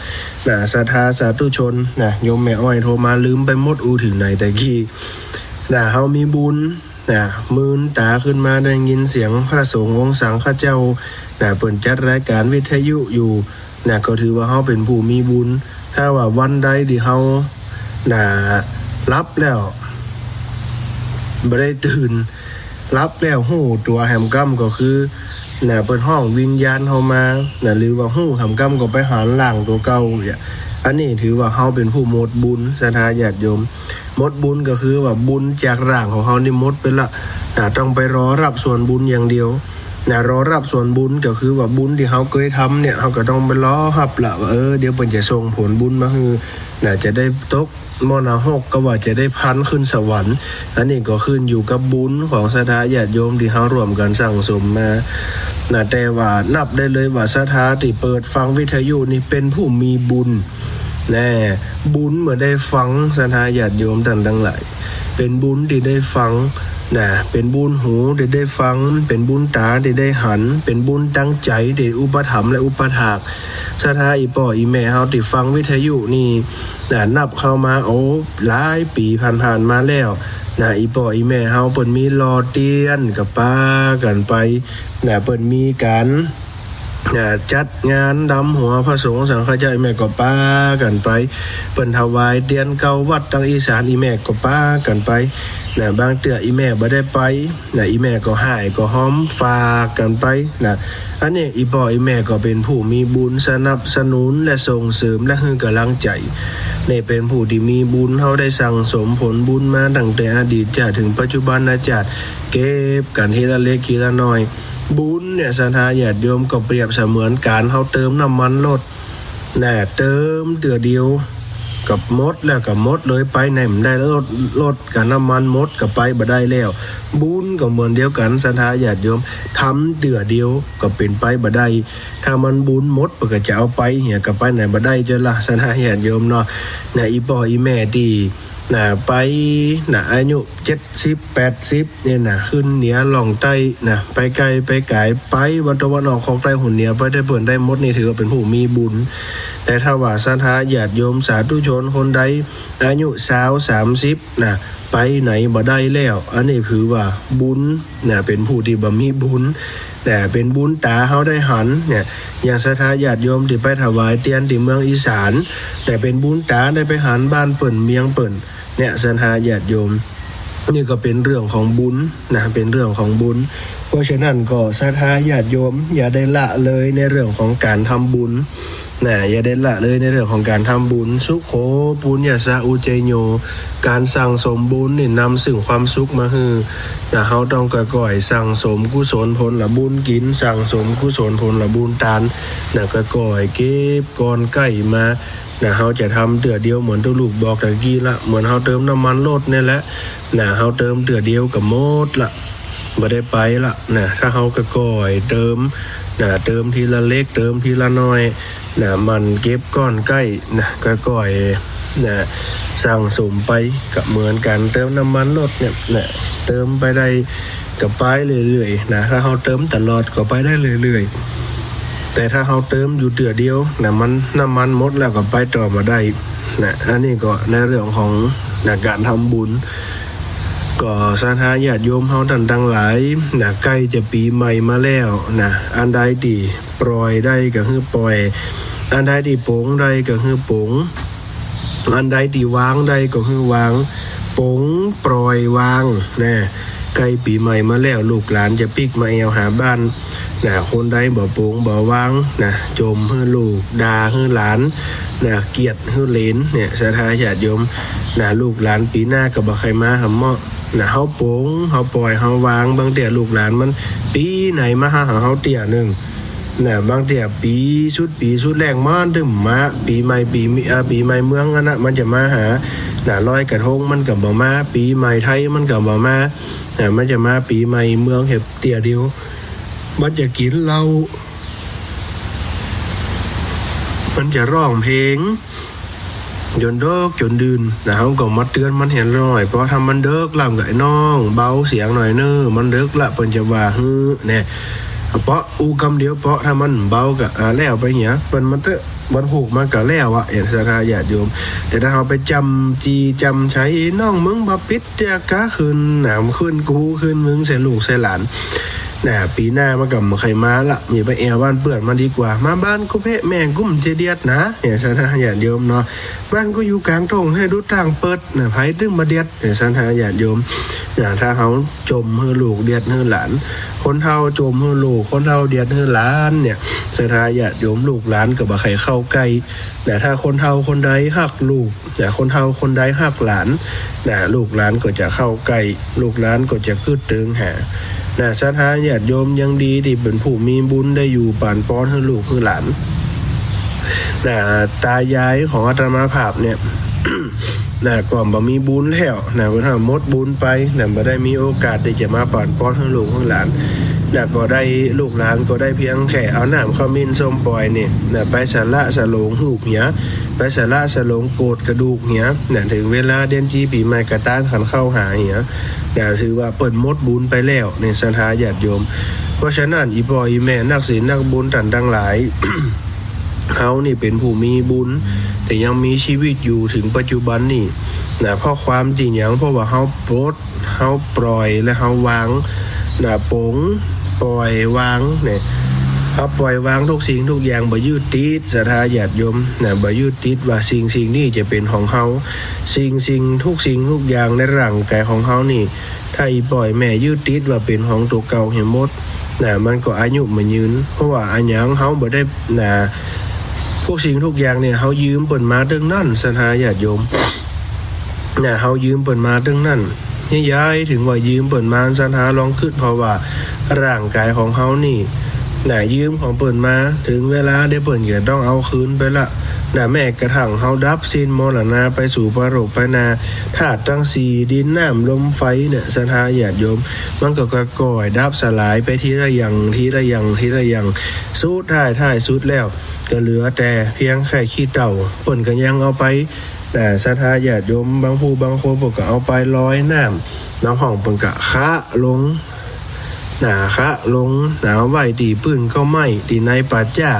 นะ ศรัทธาสาธุชนนะ โยมแม่อ้อยโทรมาลืมไปหมดอู้เถิงไหนแต่กี้นะ เฮามีบุญ นะ มืนต๋าขึ้นมาได้ยินเสียงพระสงฆ์องค์สังฆเจ้านะ เปิ้นจัดรายก๋านวิทยุอยู่นะ ก็ถือว่าเฮาเป๋นผู้มีบุญ ถ้าว่าวันใดตี้เฮานะ หลับแล้วบ่ได้ตื่น หลับแล้วฮู้ตั๋วแหมก้ำก็คือนะ เปิ้นฮ้องวิญญาณเฮามานะ หรือว่าฮู้แหมก้ำก็ไปหาร่างตั๋วเก่าเนี่ย อันนี้ถือว่าเฮาเป๋นผู้หมดบุญ ศรัทธาญาติโยม หมดบุญก็คือว่าบุญจากร่างของเฮานี่หมดไปละนะ ต้องไปรอฮับส่วนบุญอย่างเดียวนะ รอฮับส่วนบุญก็คือว่าบุญตี้เฮาเกยทำเนี่ย เฮาก็ต้องไปรอฮับละว่า เออ เดี๋ยวเปิ้นจะส่งผลบุญมาหื้อนะ จะได้ตกหม้อนรก ก็ว่าจะได้พันขึ้นสวรรค์ อันนี้ก็ขึ้นอยู่กับบุญของศรัทธาญาติโยมตี้เฮาร่วมกั๋นสั่งสมมานะ แต่ว่านับได้เลยว่าศรัทธาตี้เปิดฟังวิทยุนี่เป๋นผู้มีบุญ แน่ บุญเมื่อได้ฟัง ศรัทธาญาติโยมต้านตังหลาย เป๋นบุญตี้ได้ฟังนะ เป๋นบุญหูตี้ได้ฟัง เป๋นบุญต๋าตี้ได้หัน เป๋นบุญตังใจ๋ตี้อุปถัมภ์และอุปถาก ศรัทธาอี่ป้ออี่แม่เฮาตี้ฟังวิทยุนี่นะ นับเข้ามา โอ้ หลายปี๋ผ่านๆ มาแล้วนะ อี่ป้ออี่แม่เฮาเปิ้นมีหล่อเตียนก็ปากั๋นไปนะ เปิ้นมีก๋าน อ่า จัดงานดำหัวพระสงฆ์สังฆเจ้า อี่แม่ก็ปากั๋นไป เปิ้นถวายเตียนเก่าวัดตางอีสาน อี่แม่ก็ปากั๋นไปนะ บางเตื้ออี่แม่บ่ได้ไปนะ อี่แม่ก็ฮ้ายก็ฮ้อมฝากกั๋นไปนะ อันนี้อี่ป้ออี่แม่ก็เป๋นผู้มีบุญสนับสนุนและส่งเสริมและหื้อก๋ำลังใจ๋ นี่เป๋นผู้ตี้มีบุญ เฮาได้สั่งสมผลบุญมาตั้งแต่อดีตจาติเถิงปัจจุบันจาติ เก็บกั๋นทีละเล็กทีละน้อย บุญเนี่ยศรัทธาญาติโยมก็เปรียบเสมือนก๋านเฮาเติมน้ำมันรถนะ เติมเตื้อเดียวก็หมดแล้วก็หมดเลย ไปไหนบ่ได้ รถ รถกับน้ำมันหมดก็ไปบ่ได้แล้ว บุญก็เหมือนเดียวกั๋นศรัทธาญาติโยม ทำเตื้อเดียวก็เป๋นไปบ่ได้ ถ้ามันบุญหมดเปิ้นก็จะเอาไปเหีย ก็ไปไหนบ่ได้เจ้าละศรัทธาญาติโยมเนาะนะ อี่ป้ออี่แม่ตี้ นะ ไป นะ อายุเจ็ดสิบ แปดสิบ เนี่ยนะ ขึ้นเหนือล่องใต้นะ ไปไกลไปก๋าย ไปวันตะวันออกคอกใต้หุนเหนือ ไปได้เปิ้นได้หมด นี่ถือว่าเป๋นผู้มีบุญ แต่ถ้าว่าศรัทธาญาติโยมสาธุชนคนใด อายุซาว สามสิบ นะ ไปไหนบ่ได้แล้ว อันนี้ถือว่าบุญนะ เป๋นผู้ตี้บ่มีบุญ แต่เป๋นบุญต๋าเฮาได้หันเนี่ย อย่างศรัทธาญาติโยมตี้ไปถวายเตียนตี้เมืองอีสาน แต่เป๋นบุญต๋าได้ไปหันบ้านเปิ้นเมืองเปิ้น เนี่ยศรัทธาญาติโยม นี่ก็เป๋นเรื่องของบุญนะ เป๋นเรื่องของบุญ เพราะฉะนั้นก็ศรัทธาญาติโยมอย่าได้ละเลยในเรื่องของก๋านทำบุญ นะ อย่าได้ละเลยในเรื่องของก๋านทำบุญ สุโข ปุญญาสสะ อุจจโย ก๋านสั่งสมบุญนี่นำซึ่งความสุขมาหื้อ นะ เฮาต้องก้อยๆ สั่งสมกุศลผลบุญกิ๋น สั่งสมกุศลผลบุญตาน นะ ก้อยๆ เก็บก้อนใก้มา นะ เฮาจะทำเตื้อเดียวเหมือนตุ๊ลูกบอกตะกี้ละ เหมือนเฮาเติมน้ำมันรถเนี่ยแหละ นะ เฮาเติมเตื้อเดียวก็หมดละ บ่ได้ไปละ นะ ถ้าเฮาก้อยๆ เติม นะ เติมทีละเล็ก เติมทีละน้อย นะ หมั่นเก็บก้อนใก้ นะ ก้อยๆ นะ สั่งสมไป ก็เหมือนก๋านเติมน้ำมันรถเนี่ย นะ เติมไปได้ก็ไปเรื่อยๆ นะ ถ้าเฮาเติมตลอดก็ไปได้เรื่อยๆ แต่ถ้าเฮาเติมอยู่เตื้อเดียว นะ มัน น้ำมันหมดแล้วก็ไปต่อบ่ได้ นะ อันนี้ก็ในเรื่องของ นะ ก๋านทำบุญ ก็ศรัทธาญาติโยมเฮาต้านตังหลาย นะ ใก้จะปี๋ใหม่มาแล้ว นะ อันใดตี้ปล่อยได้ก็หื้อปล่อย อันใดตี้ป๋งได้ก็หื้อป๋ง อันใดตี้วางได้ก็หื้อวาง ป๋ง ปล่อย วาง นะ ใก้ปี๋ใหม่มาแล้ว ลูกหลานจะปิ๊กมาแอ่วหาบ้าน นะ คนใดบ่ป๋งบ่วาง นะ จ่มหื้อลูก ด่าหื้อหลาน นะ เกียจหื้อเหลน เนี่ย ศรัทธาญาติโยม นะ ลูกหลานปี๋หน้าก็บ่ใค่มาหาเฮา นะ เฮาป๋ง เฮาปล่อย เฮาวาง บางเตื้อลูกหลานมัน ปี๋ไหนมาหาเฮาเตื้อนึ่ง นะ บางเตื้อปี๋สุด ปี๋สุดแรกมันตึงมา ปี๋ใหม่ ปี๋มิ อ่า ปี๋ใหม่เมืองอันนะ มันจะมาหา นะ ลอยกระทงมันก็บ่มา ปี๋ใหม่ไทยมันก็บ่มา นะ มันจะมาปี๋ใหม่เมืองแค่เตื้อเดียว มันจะกิ๋นเหล้า มันจะร้องเพลง จ๋นเดิ็กจ๋นดื่น นะ เฮาก็มาเตื๋อนมันเหียหน้อย เพราะถ้ามันเดิ็กแล้วก็ ไอ้น้อง เบาเสียงหน่อยเน่อ มันเดิ็กละ เปิ้นจะว่าหื้อ เนี่ย เปาะอู้กำเดียว เปาะถ้ามันเบาก็ อ่า แล้วไปเหีย เปิ้นมันเต๊อะ วันพูกมันก็แล้วอะ เนี่ย ศรัทธาญาติโยม แต่ถ้าเฮาไปจ๋ำจี้จ๋ำชัย น้องมึงบ่ปิด เตื้อกาขึ้น นะ ขึ้นกูขึ้นมึงใส่ลูกใส่หลาน นะ ปี๋หน้ามันก็บ่ใค่มาละ อย่าไปแอ่วบ้านเปื้อนมันดีกว่า มาบ้านกูเป๊ะ แม่กูมันจะเดียดนะ เนี่ย ศรัทธาญาติโยมเนาะ บ้านกูอยู่ก๋างต้ง หื้อดูต่างเปิด นะ ใผตึงบ่เดียด เนี่ย ศรัทธาญาติโยม นะ ถ้าเฮาจ่มหื้อลูกเดียดหื้อหลาน คนเฒ่าจ่มหื้อลูก คนเฒ่าเดียดหื้อหลาน เนี่ย ศรัทธาญาติโยม ลูกหลานก็บ่ใค่เข้าใก้ นะ ถ้าคนเฒ่าคนใดฮักลูก นะ คนเฒ่าคนใดฮักหลาน นะ ลูกหลานก็จะเข้าใก้ ลูกหลานก็จะกึ๊ดเติงหา นะ ศรัทธาญาติโยมยังดีตี้เป๋นผู้มีบุญได้อยู่ป๋านป้อนหื้อลูกหื้อหลาน นะ ตายายของอาตมาภาพเนี่ย นะ ก็บ่มีบุญแล้ว นะ เปิ้นว่าหมดบุญไป นะ บ่ได้มีโอกาสตี้จะมาป๋านป้อนหื้อลูกหื้อหลาน นะ ก็ได้ ลูกหลานก็ได้เพียงแค่เอาน้ำขมิ้นส้มปล่อยนี่ นะ ไปสละสลงฮูกเหีย ไปสละสลงโกรธกระดูกเหีย นะ เถิงเวลาเดือนจีปี๋ใหม่กระตานขันเข้าหาเหีย นะ ถือว่าเปิ้นหมดบุญไปแล้ว เนี่ย ศรัทธาญาติโยม เพราะฉะนั้น อี่ป้ออี่แม่นักศีลนักบุญต้านตังหลาย เฮานี่เป๋นผู้มีบุญ ตี้ยังมีชีวิตอยู่เถิงปัจจุบันนี่ นะ เพราะความตี้หยัง เพราะว่าเฮาปลด เฮาปล่อยและเฮาวาง นะ ป๋ง ปล่อย วาง เนี่ย เฮาปล่อยวางทุกสิ่งทุกอย่าง บ่ยึดติด ศรัทธาญาติโยม นะ บ่ยึดติดว่าสิ่งสิ่งนี้จะเป๋นของเฮา สิ่งสิ่งทุกสิ่งทุกอย่างในร่างก๋ายของเฮานี่ ถ้าอี่ป้ออี่แม่ยึดติดว่าเป๋นของตั๋วเก่าเหียหมด นะ มันก็อายุบ่ยืน เพราะว่าอะหยังเฮาบ่ได้ นะ ทุกสิ่งทุกอย่างเนี่ย เฮายืมเปิ้นมาตึงนั้น ศรัทธาญาติโยม นะ เฮายืมเปิ้นมาตึงนั้น นี่ยาย เถิงว่ายืมเปิ้นมา ศรัทธาลองกึ๊ด เพราะว่าร่างก๋ายของเฮานี่ นะ ยืมของเปิ้นมา เถิงเวลาเดี๋ยวเปิ้นก็ต้องเอาคืนไปละ นะ แม้กระทั่งเฮาดับสิ้นมรณะไปสู่ปรโลกไปนา ธาตุตังสี่ ดิน น้ำ ลม ไฟ เนี่ย ศรัทธาญาติโยม มันก็ก้อยๆ ดับสลายไปทีละอย่าง ทีละอย่าง ทีละอย่าง สุดท้าย ท้ายสุดแล้ว ก็เหลือแต่เพียงแค่ขี้เถ้า เปิ้นก็ยังเอาไป น่ะ ศรัทธาญาติโยม บางผู้บางคนเปิ้นก็เอาไปลอยน้ำ บางห้องเปิ้นก็คะลง น่ะ คะลง น่ะ เอาไว้ตี้ปื้นเก๊าไม้ ตี้ในป่าจ๊า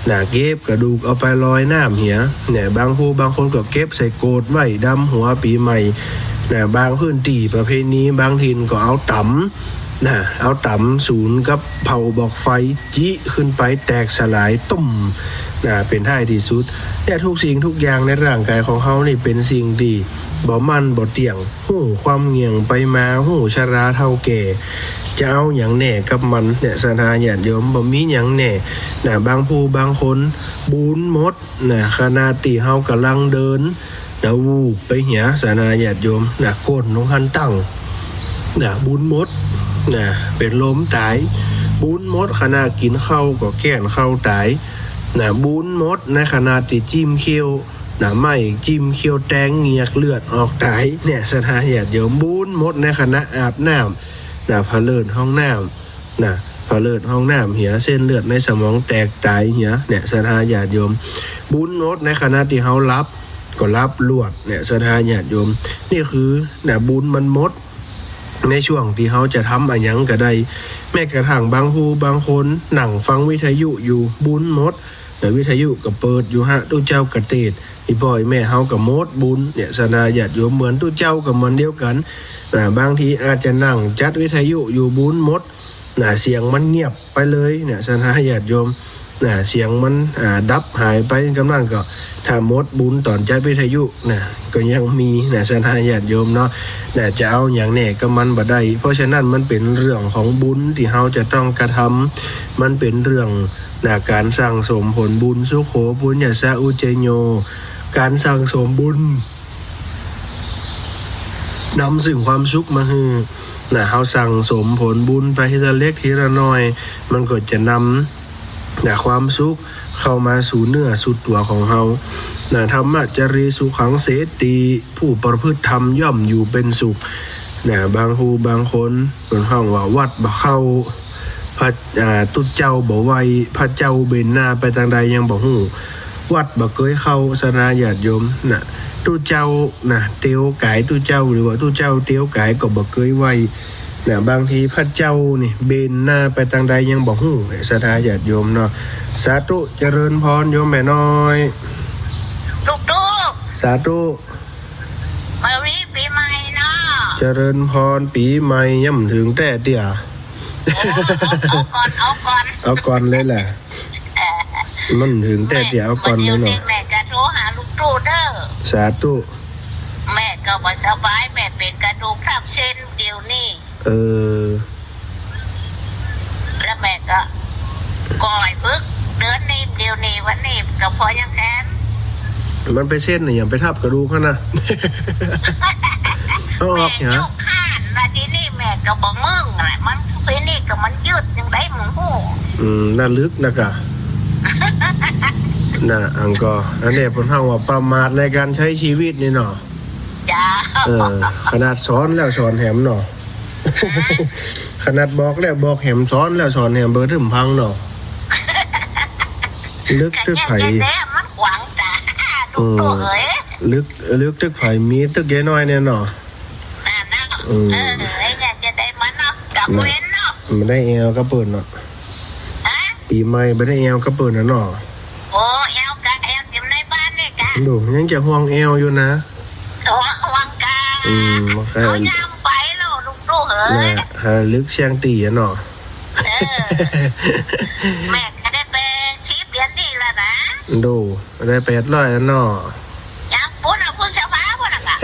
น่ะ เก็บกระดูกเอาไปลอยน้ำเหีย เนี่ย บางผู้บางคนก็เก็บใส่โกศไว้ดำหัวปี๋ใหม่ น่ะ บางพื้นตี้ประเพณี บางถิ่นก็เอาต๋ำ น่ะ เอาต๋ำสูนกับเผาบอกไฟ จิขึ้นไปแตกสลายตุ้ม น่ะ เป๋นท้ายตี้สุด เนี่ย ทุกสิ่งทุกอย่างในร่างกายของเฮานี่เป๋นสิ่งตี้บ่มั่นบ่เตี้ยง ฮู้ความเงี่ยงไปมา ฮู้ชราเฒ่าแก่ จะเอาหยังแน่กับมัน เนี่ย ศรัทธาญาติโยม บ่มีหยังแน่ น่ะ บางผู้บางคน บูนหมด น่ะ ขณะตี้เฮากำลังเดิน น่ะ วูบไปเหีย ศรัทธาญาติโยม น่ะ ก้นลงหั้นตั้ง น่ะ บูนหมด น่ะ เป๋นลมต๋าย บูนหมด ขณะกิ๋นข้าวก็แก้นข้าวต๋าย น่ะ บูนหมด ในขณะตี้จิ้มเขี้ยว น่ะ ไม้จิ้มเขี้ยวแตงเงียกเลือดออกต๋าย เนี่ย ศรัทธาญาติโยม บูนหมด ในขณะอาบน้ำ น่ะ ผะเลิดห้องน้ำ น่ะ ผะเลิดห้องน้ำเหีย เส้นเลือดในสมองแตกต๋ายเหีย เนี่ย ศรัทธาญาติโยม บูนหมด ในขณะตี้เฮาหลับ ก็หลับลวด เนี่ย ศรัทธาญาติโยม นี่คือ น่ะ บูนมันหมด ในช่วงตี้เฮาจะทำอะหยังก็ได้ แม้กระทั่งบางผู้บางคนนั่งฟังวิทยุอยู่ บูนหมด น่ะ วิทยุก็เปิดอยู่ฮะ ตุ๊เจ้าก็เตสน์ อี่ป้ออี่แม่เฮาก็หมดบูน เนี่ย ศรัทธาญาติโยม เหมือนตุ๊เจ้าก็เหมือนเดียวกั๋น น่ะ บางทีอาจจะนั่งจัดวิทยุอยู่ บูนหมด น่ะ เสียงมันเงียบไปเลย เนี่ย ศรัทธาญาติโยม น่ะ เสียงมัน อ่า ดับหายไป กำนั้นก็ ถ้าหมดบูนต๋อนจัดวิทยุ น่ะ ก็ยังมี น่ะ ศรัทธาญาติโยมเนาะ น่ะ จะเอาหยังแน่กับมันบ่ได้ เพราะฉะนั้นมันเป๋นเรื่องของบุญตี้เฮาจะต้องกระทำ มันเป๋นเรื่อง น่ะ ก๋านสั่งสมผลบุญ สุโข ปุญญัสสะ อุจจโย ก๋านสั่งสมบุญ นำซึ่งความสุขมาหื้อ น่ะ เฮาสั่งสมผลบุญไปทีละเล็กทีละน้อย มันก็จะนำ น่ะ ความสุขเข้ามาสู่เนื้อสู่ตั๋วของเฮา น่ะ ธัมมะจารีสุขังเสติ ผู้ประพฤติธรรมย่อมอยู่เป็นสุข น่ะ บางผู้บางคนเปิ้นฮ้องว่าวัดบ่เข้า พระ อ่า ตุ๊เจ้าบ่ไหว้ พระเจ้าเบนหน้าไปตางใดยังบ่ฮู้ วัดบ่เกยเข้า ศรัทธาญาติโยม น่ะ ตุ๊เจ้า น่ะ เตียวก๋ายตุ๊เจ้า หรือว่าตุ๊เจ้าเตียวก๋ายก็บ่เกยไหว้ น่ะ บางทีพระเจ้านี่เบนหน้าไปตางใดยังบ่ฮู้ ศรัทธาญาติโยมเนาะ สาธุ เจริญพรโยมแม่น้อย ตุ๊กตุ๊ก สาธุ มาวีปี๋ใหม่เนาะ เจริญพร ปี๋ใหม่ยังบ่เถิงแต๊เตี้ย โอ้ เอาก่อน เอาก่อน เอาก่อนเลยแหละ เออ มันบ่เถิงแต๊เตี้ย เอาก่อนเลยเนาะ แม่ แม่จะโทรหาลุงตู้เด้อ สาธุ แม่ก็บ่สบาย แม่เป๋นกระดูกทับเส้นเดี๋ยวนี้ เออ แล้วแม่ก็ ก่อยฝึกเดือนนี้ เดี๋ยวนี้ วันนี้ก็พอยังแขน มันไปเส้นอะหยังไปทับกระดูกหั้นน่ะ เอาออกหยัง แม่ยกคานมาทีนี้แม่ก็บ่เมิงแหละ มันทีนี้ก็มันยืดยังได้มึงฮู้ อืม น่ะลึกนะกะ น่ะ อันก็ อันนี้เปิ้นฮ้องว่าประมาทในการใช้ชีวิตนี่เนาะ จ้า เออ ขนาดสอนแล้วสอนแหมเนาะ ขนาดบอกแล้วบอกแหม สอนแล้วสอนแหม เบิ่งตึงพังเนาะ ลึกตึกไผ แน่ๆ มันขวางตา อืม ตุ๊กเอ๋ย ลึก ลึกตึกไผ มีตึกยายน้อยเนี่ยเนาะ นั่นนะ อืม เออ ไอ้เนี่ยจะได้มันเนาะ กับ น่ะ เว้นเนาะ บ่ได้แอ่วกับเปิ้นเนาะ ฮะ ปี๋ใหม่บ่ได้แอ่วกับเปิ้นน่ะเนาะ โอ้ แอ่วกะแอ่วเต๋มในบ้านนี่กะ ดู ยังจะห่วงแอ่วอยู่นะ ห่วง ห่วงกะ อืม โอเค เขาย่างไปแล้วลูกๆเอ๋ย น่ะ หาลึกเสี้ยงตี๋อะเนาะ เออ แม่ก็ได้ไปทริปเดือนนี้แล้วนะ ดู ได้แปดร้อยแล้วเนาะ ยังปุ้นเอาพุทธภาพุ้นน่ะกะ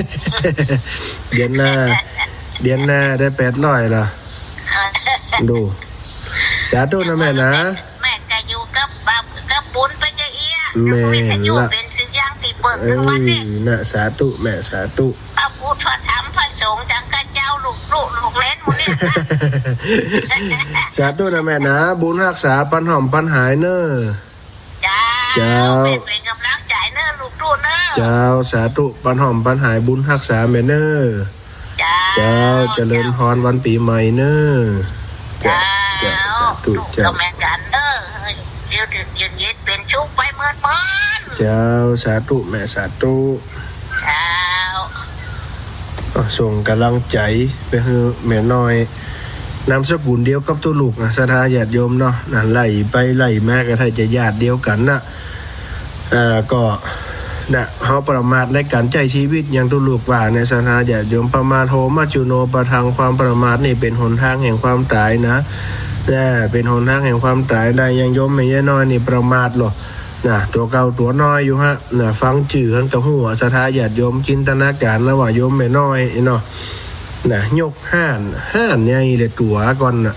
เดือนหน้า เดือนหน้าได้แปดร้อยละ ดู สาธุนะแม่นะ แม่ก็อยู่กับ กับบุญไปจะเอี้ย แม่นละ วิทยุเป๋นสิ่งอย่างตี้เปิด เออ ทุกวันนี้ น่ะ สาธุแม่ สาธุ พระพุทธ พระธรรม พระสงฆ์ จังกะเจ้า ลูกๆ ลูกเหลนหมู่เนี่ยนะ สาธุนะแม่นะ บุญฮักษาปันหอมปันหายเน่อ เจ้า เจ้า แม่เป๋นก๋ำลังใจ๋เน่อลูกตู้เน่อ เจ้า สาธุ ปันหอมปันหายบุญฮักษาแม่เน่อ เจ้า เจ้า เจริญพรวันปี๋ใหม่เน่อ เจ้า เจ้า สาธุ ลูก เจ้า ก็แม่นกั๋นเน่อ อยู่ดีเย็นเป๋นสุขไปเมิดเมิน เจ้า สาธุแม่ สาธุ ส่งก๋ำลังใจ๋ไปหื้อแม่น้อย นามสกุลเดียวกับตุ๊ลุกนะ ศรัทธาญาติโยมเนาะ นะ ไล่ไปไล่มาก็ถ้าจะญาติเดียวกั๋นนะ เอ่อ ก็ นะ เฮาประมาทในก๋านใจ๊ชีวิต อย่างตุ๊ลุกว่าเนี่ย ศรัทธาญาติโยม ปมาโท มัจจุโน ปะทัง ความประมาทนี่เป๋นหนตางแห่งความต๋ายนะ นะ เป๋นหนตางแห่งความต๋ายได้ อย่างโยมแม่ใหญ่น้อยนี่ประมาทลอ นะ ตั๋วเก่าตั๋วน้อยอยู่ฮะ นะ ฟังจื้อหั้นก็ฮู้ ศรัทธาญาติโยมจินตนาก๋ารนะว่าโยมแม่น้อยเนาะ นะ ยกฮ้าน ฮ้านใหญ่เลยตั๋วก่อนนะ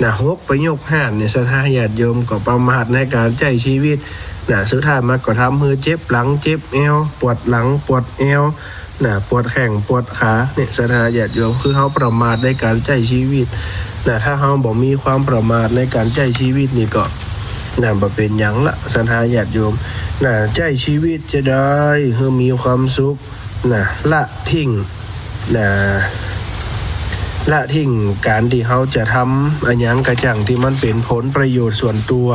นะ หกไปยกฮ้านเนี่ย ศรัทธาญาติโยมก็ประมาทในก๋านใจ๊ชีวิต นะ สุดท้ายมันก็ทำหื้อเจ็บหลังเจ็บแอว ปวดหลังปวดแอว นะ ปวดแข้งปวดขา เนี่ย ศรัทธาญาติโยม คือเฮาประมาทในก๋านใจ๊ชีวิต นะ ถ้าเฮาบ่มีความประมาทในก๋านใจ๊ชีวิตนี่ก็ นะ บ่เป๋นหยังละ ศรัทธาญาติโยม นะ ใจ๊ชีวิตจะได้หื้อมีความสุข นะ ละทิ้ง นะ ละทิ้งก๋านตี้เฮาจะทำอะหยังกระจั่งตี้มันเป๋นผลประโยชน์ส่วนตั๋ว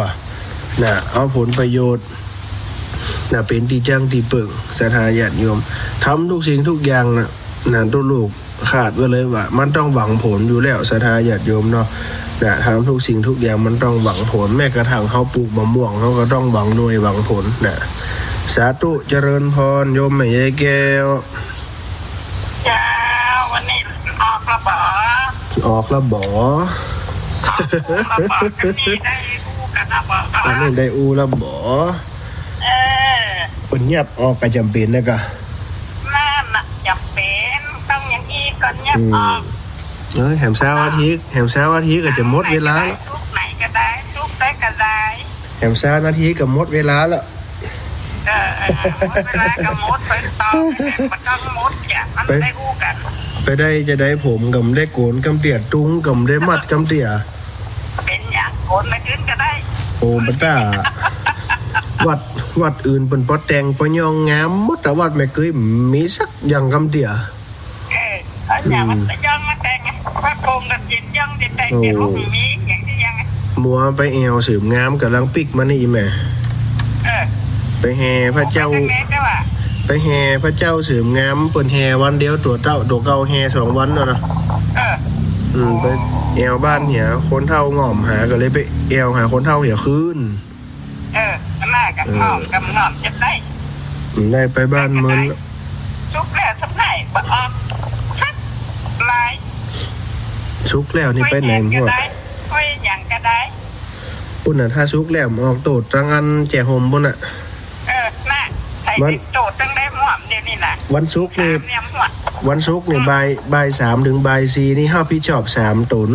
นะ เอาผลประโยชน์ นะ เป๋นตี้จั้งตี้เปิ่ง ศรัทธาญาติโยม ทำกู้สิ่งกู้อย่างนะ นะ ตุ๊ลุกคาดไว้เลยว่ามันต้องหวังผลอยู่แล้ว ศรัทธาญาติโยมเนาะ นะ ทำกู้สิ่งกู้อย่างมันต้องหวังผล แม้กระทั่งเฮาปลูกมะม่วง เฮาก็ต้องหวังหน่วยหวังผลนะ สาธุ เจริญพร โยมแม่ใหญ่แก้ว เจ้า วันนี้ออกละบ่ ออกละบ่ ออกละบ่ อันนี้ได้อู้กั๋นละบ่ อันนี้ได้อู้ละบ่ เออ เปิ้นเยียบออกก็จ๋ำเป๋นนะกะ นั่นน่ะ จ๋ำเป๋น ต้องอย่างอี้ก่อนเยียบออก อืม เอ้ย แหมเสาร์อาทิตย์ แหมเสาร์อาทิตย์ก็จะหมดเวลาละ ศุกร์ไหนก็ได้ ศุกร์ใดก็ได้ แหมเสาร์อาทิตย์ก็หมดเวลาละ เออ เออ หมดเวลาก็หมดไปต่อ มันต้องหมดจ้ะ มัน ไป ได้อู้กั๋น ไปได้จะได้ผมก็บ่ได้โก๋นกำเตี้ย ตุงก็บ่ได้มัดกำเตี้ย เป๋นหยัง โก๋นไปจื้นก็ได้ โอ้ บ่ต้า วัด วัดอื่นเปิ้นปอแต่งปอยองงามหมด แต่วัดแม่เกยบ่มีสักอย่างกำเตี้ย เออ เอาอย่างมัน อืม ปอยองมาแต่งไง พระโคงกับจิตยองจะแต่ง โอ้ เดี๋ยวบ่มีอย่างที่ยังไง มัวไปแอ่วเสริมงาม ก่ำลังปิ๊กมานี่อีแม่ เออ ไปแห่พระเจ้า ไปทางไหนก็ว่า ไปแห่พระเจ้าเสริมงาม เปิ้นแห่วันเดียวตั๋วเต้า ตั๋วเก่าแห่สองวันแล้วนะ เออ อืม ไปแอ่วบ้านเหีย คนเฒ่าง่อมหา ก็เลยไปแอ่วหาคนเฒ่าเหียคืน เออ อันน่ะกำง่อม เออ กำง่อมจะได้ อืม ได้ไปบ้านเปิ้น ได้ สุกแล้วสักหน่อย บ่ออกสักลาย สุกแล้วนี่ไปไหนหมด ค่อยแหงก็ได้ ค่อยหยังก็ได้ ปุ้นน่ะ ถ้าสุกแล้วมันออกโตดตังอันแจห่มปุ้นน่ะ เออ น่ะ ใส่ วัน โตดตังได้หมดเดี๋ยวนี้น่ะ วันศุกร์นี่ ตามเนี่ยหมด วันศุกร์นี่ อืม บ่าย บ่ายสามถึงบ่ายสี่นี่รับผิดชอบสามต๋น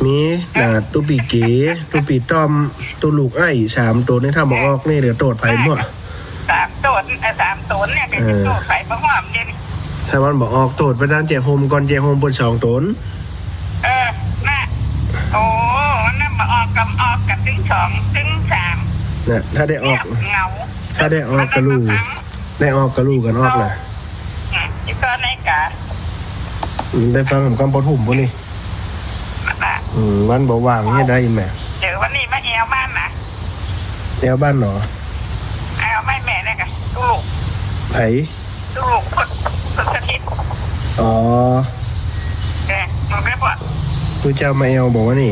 มี ฮะ อ่า ตุ๊ปี้เก๋ ตุ๊ปี้ต้อม ตุ๊ลุกไอ้สามต๋นนี่ ถ้าบ่ออกนี่เดี๋ยวโตดไผหมด สามต๋น เอ่อ สามต๋นเนี่ย เออ โตดไผบ่หมดเดี๋ยวนี้ ถ้ามันบ่ออกโตดไปตังแจห่มก่อน แจห่มเปิ้นสองต๋น เออ น่ะ โอ้ อันนั้นบ่ออกก็ออกกั๋นตึงสองตึงสาม น่ะ ถ้าได้ออก เงียบเหงา ถ้าได้ออกก็ฮู้ ได้ออกก็ฮู้กั๋นออกน่ะ อืม อีกต๋อนไหนกะ อืม ได้ฟังกำปะทุ่มปุ้นนี่ น่ะ อืม วันบ่ว่างเฮ็ดได้แม่ เดี๋ยววันนี้มาแอ่วบ้านน่ะ แอ่วบ้านเหรอ แอ่วไม่แม่เนี่ยกะ ตุ๊ลุก ไผ ตุ๊ลุก พุทธ พุทธสถิต อ๋อ เออ มันไม่พอ ตุ๊เจ้ามาแอ่วบ่วะนี่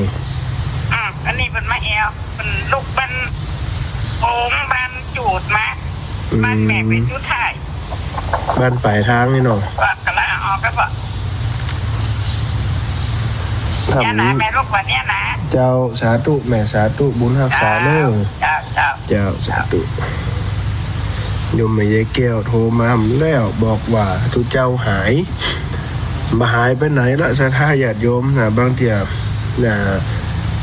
อืม อันนี้เปิ้นมาแอ่ว เปิ้นลุกบ้านโป่ง บ้านจูดมา อืม บ้านแม่เป๋นจุดท้าย บ้านป๋ายตางนี่เนาะ ก็กำลังออกไปบ่ ครับ เนี่ยนะ แม่ลูกว่าเนี่ยนะ เจ้า สาธุ แม่ สาธุ บุญฮักษาเน้อ เจ้า เจ้า เจ้า สาธุ โยมแม่ใหญ่แก้วโทรมาแล้ว บอกว่าตุ๊เจ้าหาย บ่หายไปไหนละ ศรัทธาญาติโยมนะ บางเตื้อนะ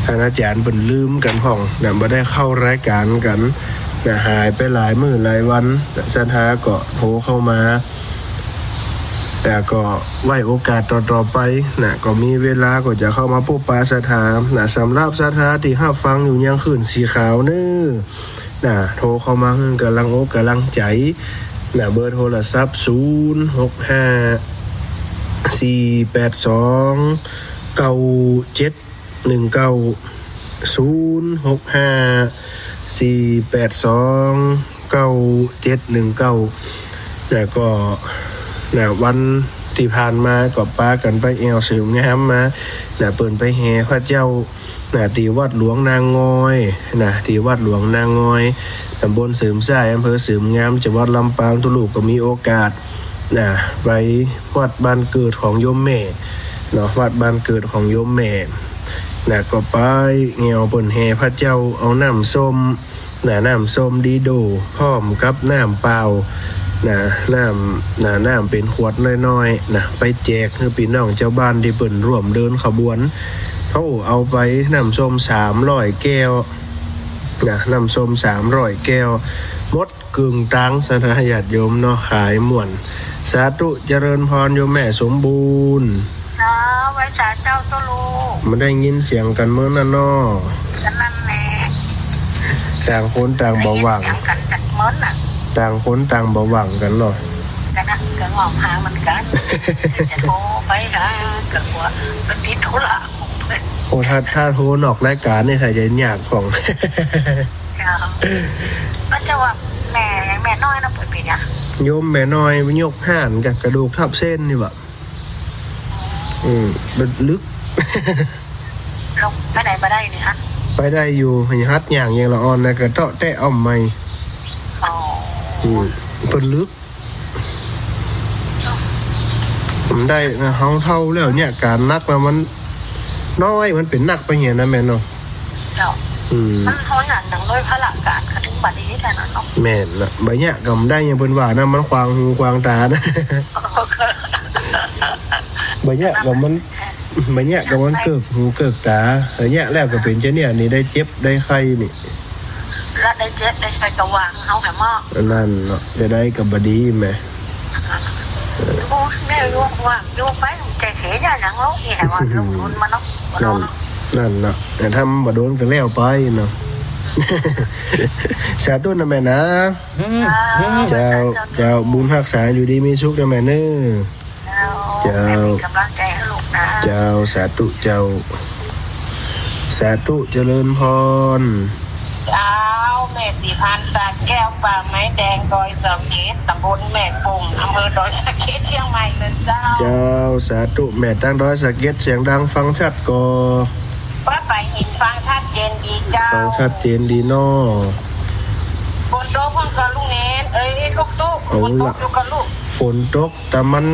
ท่านอาจ๋ารย์เปิ้นลืมกั๋นพ่องนะ บ่ได้เข้ารายก๋านกั๋นนะ หายไปหลายมื้อหลายวันนะ ศรัทธาก็โทรเข้ามา แต่ก็ไว้โอกาสต่อๆ ไปนะ ก็มีเวลาก็จะเข้ามาปบปะศรัทธานะ สำหรับศรัทธาตี้ฮับฟังอยู่ยังคลื่นสีขาวเน้อนะ โทรเข้ามาหื้อกำลังอกกำลังใจ๋นะ เบอร์โทรศัพท์ ศูนย์ หก ห้า สี่ แปด สอง เก้า เจ็ด หนึ่ง เก้า ศูนย์ หก ห้า สี่ แปด สอง เก้า เจ็ด หนึ่ง เก้า แล้วก็นะ วัน ตี้ผ่านมาก็ปากั๋นไปแอ่วเสริมงามมา นะ เปิ้นไปแห่พระเจ้า นะ ตี้วัดหลวงนางงอย นะ ตี้วัดหลวงนางงอย ต๋ำบลเสริมทราย อำเภอเสริมงาม จังหวัดลำปาง ตุ๊ลูกก็มีโอกาส นะ ไปวัดบ้านเกิดของโยมแม่ เนาะ วัดบ้านเกิดของโยมแม่ นะ ก็ไปแอ่วเปิ้นแห่พระเจ้า เอาน้ำส้ม นะ น้ำส้มดีโด้ พร้อมกับน้ำเปล่า นะ น้ำ นะ น้ำเป๋นขวดน้อยๆ นะ ไปแจกหื้อปี้น้องจาวบ้านตี้เปิ้นร่วมเดินขบวน โอ้ เอาไปน้ำส้มสามร้อยแก้ว นะ น้ำส้มสามร้อยแก้ว หมดเกลื่อนตางสนะญาติโยมเนาะ ขายม่วน สาธุเจริญพรโยมแม่สมบูรณ์ เจ้า ไหว้สาเจ้าตุ๊ลูก บ่ได้ยินเสียงกั๋นเมินน่ะเนาะ ก็นั่นแหละ ต่างคนต่างบ่ว่าง ได้ยินเสียงกั๋นจักเมินน่ะ ต่างคนต่างบ่ว่างกั๋นเนาะ ก็นะ ก็ง่วงหาเหมือนกั๋น จะโทรไปหา ก็กั๋วไปติดธุระของเปิ้น โอ้ ถ้า ถ้าโทรนอกรายก๋านนี่ ถ้าจะยากของ เจ้า ก็จะว่าแม่ แม่น้อยนะ เปิ้นเป๋นหยัง โยมแม่น้อยยกฮ้านกะกระดูกทับเส้นนี่หว่า อืม เป๋นลึก ลงไปไหนบ่ได้นี่คะ ไปได้อยู่ หัดย่างอย่างละอ่อนนะ กะเตาะแตะอ้อมใหม่ อ๋อ อืม เป๋นลึก มันได้นะ เฮาเฒ่าแล้วเนี่ย ก๋านหนักแล้วมันน้อย มันเป๋นหนักไปเหียนะแม่เนาะ เจ้า อืม มันเฮาหยังหนังด้วยภาระก๋าน ก็ถึงบ่ดีแค่นั้นเนาะ แม่นนะ บ่เยียะก็บ่ได้ อย่างเปิ้นว่านะ มันขวางหูขวางต๋านะ บ่เยียะก็มัน บ่เยียะก็มันเกิกหูเกิกต๋า บ่เยียะแล้วก็เป๋นจะเนี่ยนี่ ได้เจ็บได้ไข้นี่ ละได้เจ็บได้ไข้ก็วางเฮาแหมเนาะ อันนั้นเนาะ จะได้ก็บ่ดีแหม โอ้ แม่อยู่ว่างอยู่ไป ใจเสียอย่างหยังเนาะ อีแหมว่าเรื่องบุญมาเนาะ นั่น นั่นเนาะ แต่ถ้ามันบ่โดนก็แล้วไปเนาะ สาธุนะแม่นะ อืม เจ้า เจ้า บุญฮักษาอยู่ดีมีสุขนะแม่เน้อ เจ้า เจ้า แม่เป๋นก๋ำลังใจ๋หื้อลูกนะ เจ้า สาธุเจ้า สาธุเจริญพร เจ้า แม่ศรีพันธ์ สระแก้ว ป่าไม้แดง ดอยสะเก็ด ต๋ำบลแม่กง อำเภอดอยสะเก็ด เจียงใหม่เน้อเจ้า เจ้า สาธุแม่ ตางดอยสะเก็ด เสียงดังฟังชัดก่อ ว่าไปเห็นฟังชัดเจนดีเจ้า ฟังชัดเจนดีเนาะ ฝนตกพ่องก่อลูกเนน เอ้ย ลูกตุ๊ก เอาละ ฝนตกอยู่ก่อลูก ฝนตก แต่มัน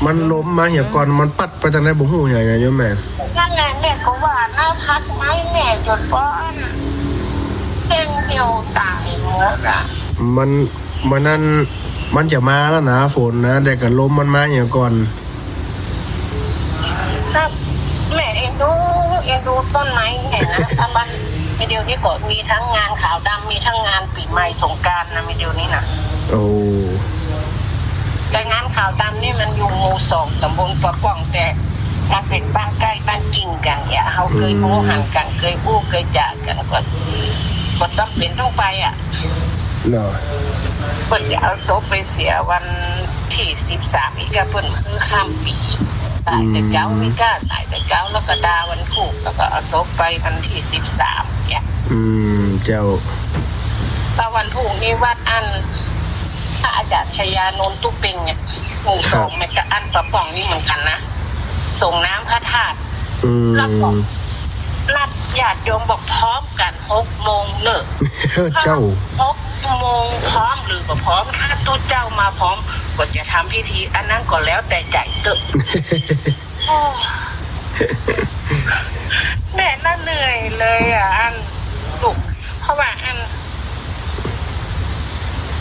มันลมมาเหียก่อน มันปั๊ดไปตางใดบ่ฮู้เหีย โยมแม่ นั่นแหละ แม่ก็ว่านะ พัดไม้แม่จนป้อน เต็มเหี่ยวต๋ายหมดอะ มัน มันนั่น มันจะมาแล้วนะ ฝนนะ แต่ก็ลมมันมาเหียก่อน ครับ แม่เอ็นดู เอ็นดูต้นไม้เนี่ยนะ ทางบ้านเดี๋ยวนี้ก็มีทั้งงานขาวดำ มีทั้งงานปี๋ใหม่สงกรานต์นะ เดี๋ยวนี้นะ โอ้ แต่งานขาวดำนี่มันอยู่หมู่สอง ต๋ำบลป่าป่อง แต่มันเป๋นบ้านใก้บ้านกิ่งกั๋นเนี่ย เฮาเกยฮู้หันกั๋น เกยอู้เกยจ๋ากั๋น ก็ ก็จำเป๋นต้องไปอะ เนาะ เปิ้นจะเอาศพไปเสียวันตี้สิบสาม อีกอะ เปิ้นคือข้ามปี๋ ต๋ายแต่เจ๊า อืม ไม่กล้าต๋ายแต่เจ๊า แล้วก็ดาวันถูก แล้วก็เอาศพไปวันตี้สิบสามเนี่ย อืม เจ้า แล้ววันถูกนี่วัดอั้น พระอาจารย์ชยานนท์ตุ๊เป่งเนี่ย หมู่สอง ครับ แม่ก็อั้นป่าป่องนี่เหมือนกั๋นนะ สรงน้ำพระธาตุ อืม แล้วก็นัดญาติโยมบอกพร้อมกั๋น หกโมงเน่อ เจ้า หกโมงพร้อมหรือบ่พร้อม ถ้าตุ๊เจ้ามาพร้อม ก็จะทำพิธี อันนั้นก็แล้วแต่ใจ๋เต๊อะ โอ้ แม่น่ะเหนื่อยเลยอะ อันลูก เพราะว่าอัน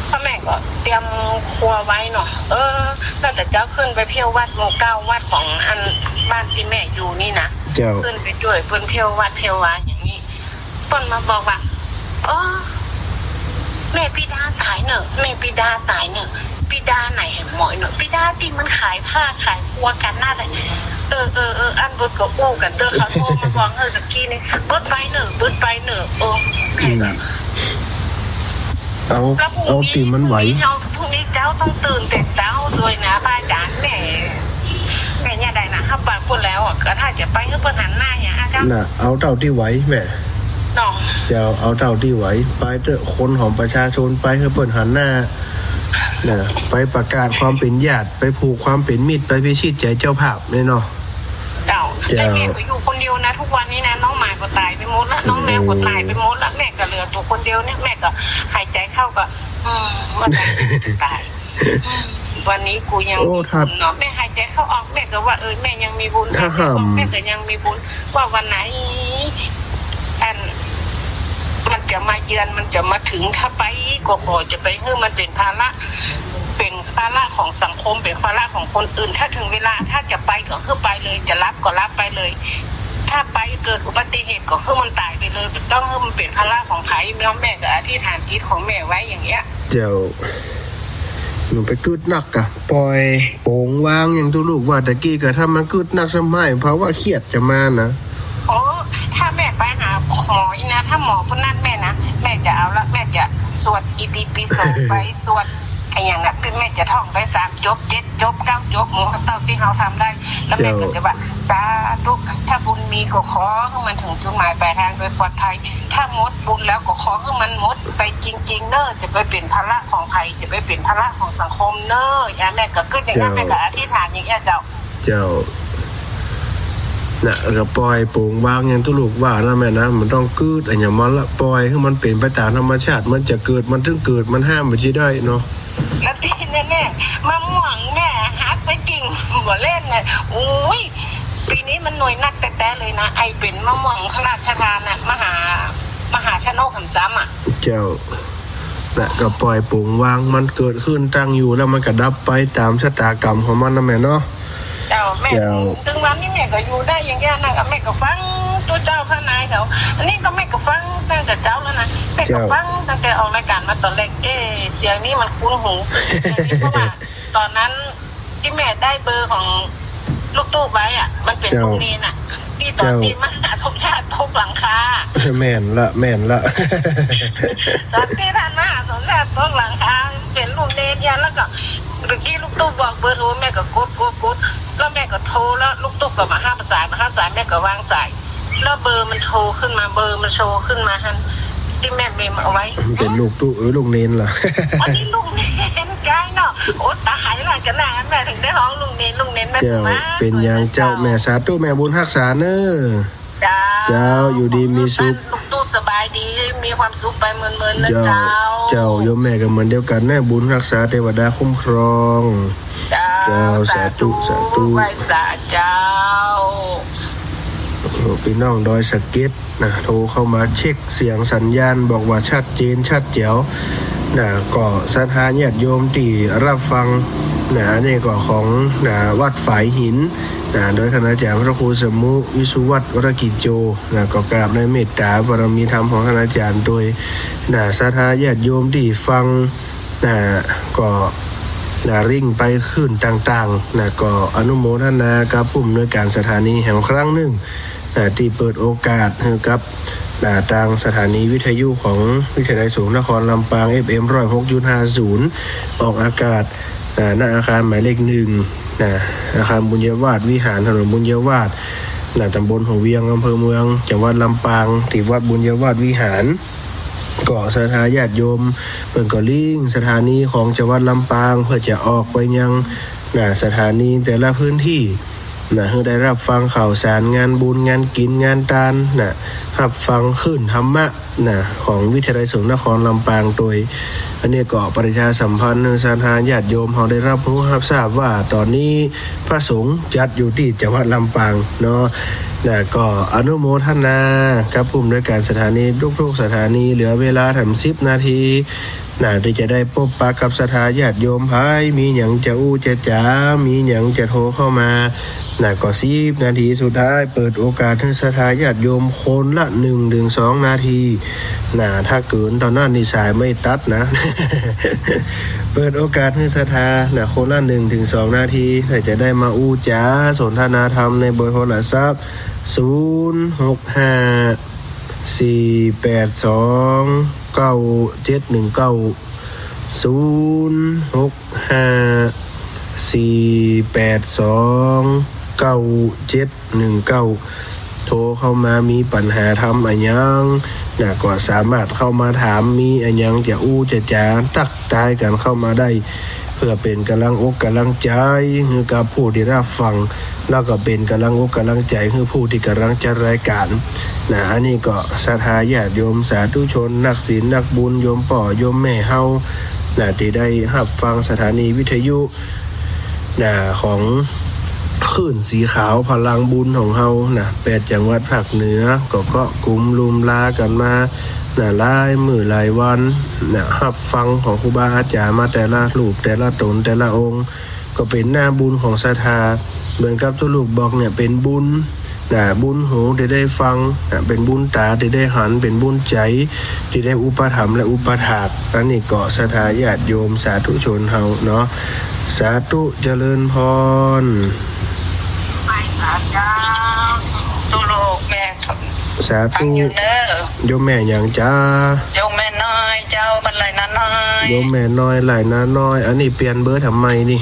พ่อแม่ก็เตรียมครัวไว้เนาะ เออ แล้วแต่เจ๊าขึ้นไปเที่ยววัดหมู่เก้า วัดของอันบ้านตี้แม่อยู่นี่นะ เจ้า ขึ้นไปจ้วยเปิ้นเที่ยววัดเที่ยววาอย่างนี้ เปิ้นมาบอกว่า เออ แม่ปิดาต๋ายเน่อ แม่ปิดาต๋ายเน่อ ปิดาไหนแหมหมอยเน่อ ปิดาตี้มันขายผ้าขายครัวกั๋นนั่นแหละ เออ เออ เออ อันเปิ้นก็อู้กั๋นเต๊อะ เขาโทรมาบอก เออ ตะกี้นี่ เปิ้นไปเน่อ เปิ้นไปเน่อ โอ้ แม่ก็ อืม เอา แล้วพรุ่งนี้ เอาตี้มันไหว พรุ่งนี้เจ๊า พรุ่งนี้เจ๊าต้องตื่นแต่เจ๊าจ้วยนะ พระอาจารย์ แม่ แม่เนี่ยได้นะ เฮาไปพู้นแล้วอะ ก็ถ้าจะไปหื้อเปิ้นหันหน้าอย่างอะเจ้า น่ะ เอาเต้าตี้ไหวแม่ เนาะ เจ้า เอาเต้าตี้ไหว ไปเต๊อะ คนของประชาชน ไปหื้อเปิ้นหันหน้า น่ะ ไปประกาศความเป๋นญาติ ไปผูกความเป๋นมิตร ไปพิชิตใจ๋เจ้าภาพเนี่ยเนาะ เจ้า เจ้า แต่แม่ก็อยู่คนเดียวนะ ทุกวันนี้นะ น้องหมาก็ต๋ายไปหมดละ น้องแมวก็ต๋ายไปหมดละ แม่ก็เหลือตั๋วคนเดียวเนี่ย แม่ก็หายใจ๋เข้าก็ อืม เมื่อไหร่จะต๋าย อืม วันนี้กูยัง โอ้ ถ้า เนาะ แม่หายใจ๋เข้าออก แม่ก็ว่า เออ แม่ยังมีบุญ ถ้าห้าม แม่ก็ยังมีบุญ ว่าวันไหน อัน มันจะมาเยือน มันจะมาเถิง ถ้าไปก็ขอจะไปหื้อมันเป๋นภาระ เป๋นภาระของสังคม เป๋นภาระของคนอื่น ถ้าเถิงเวลา ถ้าจะไปก็คือไปเลย จะหลับก็หลับไปเลย ถ้าไปเกิดอุบัติเหตุก็คือมันต๋ายไปเลย บ่ต้องหื้อมันเป๋นภาระของใผ แม่ก็อธิษฐานจิตของแม่ไว้อย่างเงี้ย เจ้า หนูไปกึ๊ดนักกะ ปล่อยโป๋งวางอย่างตุ๊ลูกว่าตะกี้กะ ถ้ามันกึ๊ดนักซ้ำไห้ ภาวะเครียดจะมานะ โอ้ ถ้าแม่ไปหาหมออีกนะ ถ้าหมอผู้นั้นแม่นะ แม่จะเอาละ แม่จะสวดอิติปิโสไป สวดอะหยังน่ะ แม่จะท่องไปสามจบ เจ็ดจบ เก้าจบ หมู่เต้าตี้เฮาทำได้ แล้วแม่ก็จะว่า เจ้า สาธุ ถ้าบุญมีก็ขอหื้อมันเถิงจุดหมายปลายทางโดยปลอดภัย ถ้าหมดบุญแล้วก็ขอหื้อมันหมดไปจริงๆ เน้อ จะไปเป๋นภาระของใผ จะไปเป๋นภาระของสังคมเน้อ อย่างแม่ก็กึ๊ดอย่างเงี้ย เจ้า แม่ก็อธิษฐานอย่างเงี้ยเจ้า เจ้า น่ะ ก็ปล่อยโป๋งวางอย่างตุ๊ลูกว่านะแม่นะ บ่ต้องกึ๊ดอะหยังมันละ ปล่อยหื้อมันเป๋นไปต๋ามธรรมชาติ มันจะเกิดมันถึงเกิด มันห้ามบ่ได้เนาะ แล้วตี้แน่ๆ มะม่วงแม่หักไปจริง บ่เล่นนะ อุ้ย ปี๋นี้มันหน่วยนักแต๊ๆ เลยนะ ไอ้เป๋นมะม่วงพระราชทานน่ะ มหา มหาชนกหันซ้ำอะ เจ้า น่ะ ก็ปล่อยโป๋งวาง มันเกิดขึ้นตั้งอยู่แล้วมันก็ดับไปต๋ามชะตากรรมของมันนะแม่เนาะ เจ้า แม่ เจ้า ถึงวันนี้แม่ก็อยู่ได้อย่างเงี้ยนะ แม่ก็ฟังตุ๊เจ้าพระนายเขา อันนี้ก็แม่ก็ฟังตั้งแต่เจ๊าแล้วนะ แม่ก็ เจ้า ฟังตั้งแต่ออกรายการมาต๋อนแรก เอ๊ะ เสียงนี้มันคุ้นหู อันนี้เพราะว่าต๋อนนั้นตี้แม่ได้เบอร์ของลูกตุ๊ไว้อะ มันเป๋น เจ้า ลูกเณรน่ะ ตี้ต๋อน เจ้า ตี้มหาทุกข์ชาติทุกข์หลังคา แม่นละ แม่นละ ต๋อนตี้ต้านมหาทุกข์ชาติทุกข์หลังคา เป๋นลูกเณรเนี่ย แล้วก็ ตะกี้ลูกตุ๊บอกเบอร์โทร แม่ก็กด กด กด แล้วแม่ก็โทร แล้วลูกตุ๊ก็บ่ฮับสาย บ่ฮับสาย แม่ก็วางสาย แล้วเบอร์มันโทรขึ้นมา เบอร์มันโชว์ขึ้นมาหั้น ตี้แม่เมมเอาไว้ เป๋นลูกตุ๊ เออ ลูกเณรละ อันนี้ลูกเณร ใจ้เนาะ โอ้ ต๋ายละ กะนั้นแม่เถิงได้ฮ้องลูกเณร ลูกเณร แม่ เจ้า ว่า เป๋นหยังเจ้า แม่สาธุ แม่บุญฮักษาเน้อ เจ้า เจ้า อยู่ดีมีสุข ลูกตุ๊สบายดี มีความสุขไปเมินๆ นะ เจ้า เจ้า เจ้า โยมแม่ก็เหมือนเดียวกั๋นนะ บุญฮักษา เตวดาคุ้มครอง เจ้า เจ้า สาธุ สาธุ สาธุ ไหว้สาเจ้า โอ้ ปี้น้องดอยสะเก็ดนะ โทรเข้ามาเช็คเสียงสัญญาณ บอกว่าชัดเจนชัดแจ๋วนะ ก็ศรัทธาญาติโยมตี้ฮับฟังนะ อันนี้ก็ของนะ วัดฝายหิน นะ โดยท่านอาจ๋ารย์พระครูสมุ วิสุวัฒน์ วรกิจโจ นะ ก็กราบในเมตต๋าบารมีธรรมของท่านอาจ๋ารย์โดย นะ ศรัทธาญาติโยมตี้ฟัง นะ ก็ นะ ริ่งไปคลื่นต่างๆ นะ ก็อนุโมทนากับผู้อำนวยก๋านสถานีแหมครั้งนึ่ง นะ ตี้เปิดโอกาสหื้อกับ นะ ตางสถานีวิทยุของวิทยาลัยสงฆ์นครลำปาง เอฟเอ็ม ร้อยหกจุดห้าศูนย์ ออกอากาศ นะ ณ อาคารหมายเลขหนึ่ง นะ อาคารบุญญาวาสวิหาร ถนนบุญญาวาส นะ ต๋ำบลหัวเวียง อำเภอเมือง จังหวัดลำปาง ตี้วัดบุญญาวาสวิหาร ก็ศรัทธาญาติโยมเปิ้นก็ริ่งสถานีของจังหวัดลำปาง เพื่อจะออกไปยัง นะ สถานีแต่ละพื้นตี้ นะ หื้อได้ฮับฟังข่าวสารงานบุญ งานกิ๋น งานตาน นะ ฮับฟังคลื่นธรรมะ นะ ของวิทยาลัยสงฆ์นครลำปางโตย อันนี้ก็ประชาสัมพันธ์หื้อศรัทธาญาติโยมเฮาได้ฮับฮู้ฮับทราบว่าต๋อนนี้พระสงฆ์จัดอยู่ตี้จังหวัดลำปางเนาะ นะ ก็อนุโมทนากับผู้อำนวยก๋านสถานีทุกๆ สถานี เหลือเวลาแถมสิบนาที นะ ตี้จะได้ปบปะกับศรัทธาญาติโยม ใผมีหยังจะอู้จะจ๋า มีหยังจะโทรเข้ามา นะ ก็สิบนาทีสุดท้าย เปิดโอกาสหื้อศรัทธาญาติโยมคนละหนึ่งถึงสองนาที นะ ถ้าเกินเต้านั้นนี่สายไม่ตัดนะ เปิดโอกาสหื้อศรัทธา นะ คนละหนึ่งถึงสองนาที ถ้าจะได้มาอู้จ๋าสนทนาธรรมในเบอร์โทรศัพท์ ศูนย์หกห้า สี่แปดสอง เก้าเจ็ดหนึ่งเก้า ศูนย์หกห้า สี่แปดสอง เก้าเจ็ดหนึ่งเก้า โทรเข้ามามีปัญหาธรรมอะหยัง นะ ก็สามารถเข้ามาถาม มีอะหยังจะอู้จะจ๋า ตั๊กตายกั๋นเข้ามาได้ เปื้อเป๋นก๋ำลังอกก๋ำลังใจ๋หื้อกับผู้ตี้ฮับฟัง แล้วก็เป๋นก๋ำลังอกก๋ำลังใจ๋หื้อผู้ตี้ก๋ำลังจัดรายก๋าน นะ อันนี้ก็ศรัทธาญาติโยมสาธุชน นักศีลนักบุญ โยมป้อโยมแม่เฮา นะ ตี้ได้ฮับฟังสถานีวิทยุ นะ ของคลื่นสีขาวพลังบุญของเฮานะ แปดจังหวัดภาคเหนือ ก็เกาะกุมลุมลากั๋นมา นะ หลายมื้อหลายวัน นะ ฮับฟังของครูบาอาจ๋ารย์มาแต่ละรูป แต่ละต๋น แต่ละองค์ ก็เป๋นหน้าบุญของศรัทธา เหมือนกับตุ๊ลุกบอกเนี่ย เป๋นบุญ นะ บุญหูตี้ได้ฟัง นะ เป๋นบุญต๋าตี้ได้หัน เป๋นบุญใจ๋ตี้ได้อุปถัมภ์และอุปถาก อันนี้ก็ศรัทธาญาติโยมสาธุชนเฮาเนาะ สาธุเจริญพร ไปหาเจ้า ตุ๊ลุกแม่ สาธุ ฟังอยู่เน้อ โยมแม่หยังจ๊ะ โยมแม่น้อยเจ้า บ้านไร่นาน้อย โยมแม่น้อย ไร่นาน้อย อันนี้เปลี่ยนเบอร์ทำไมนี่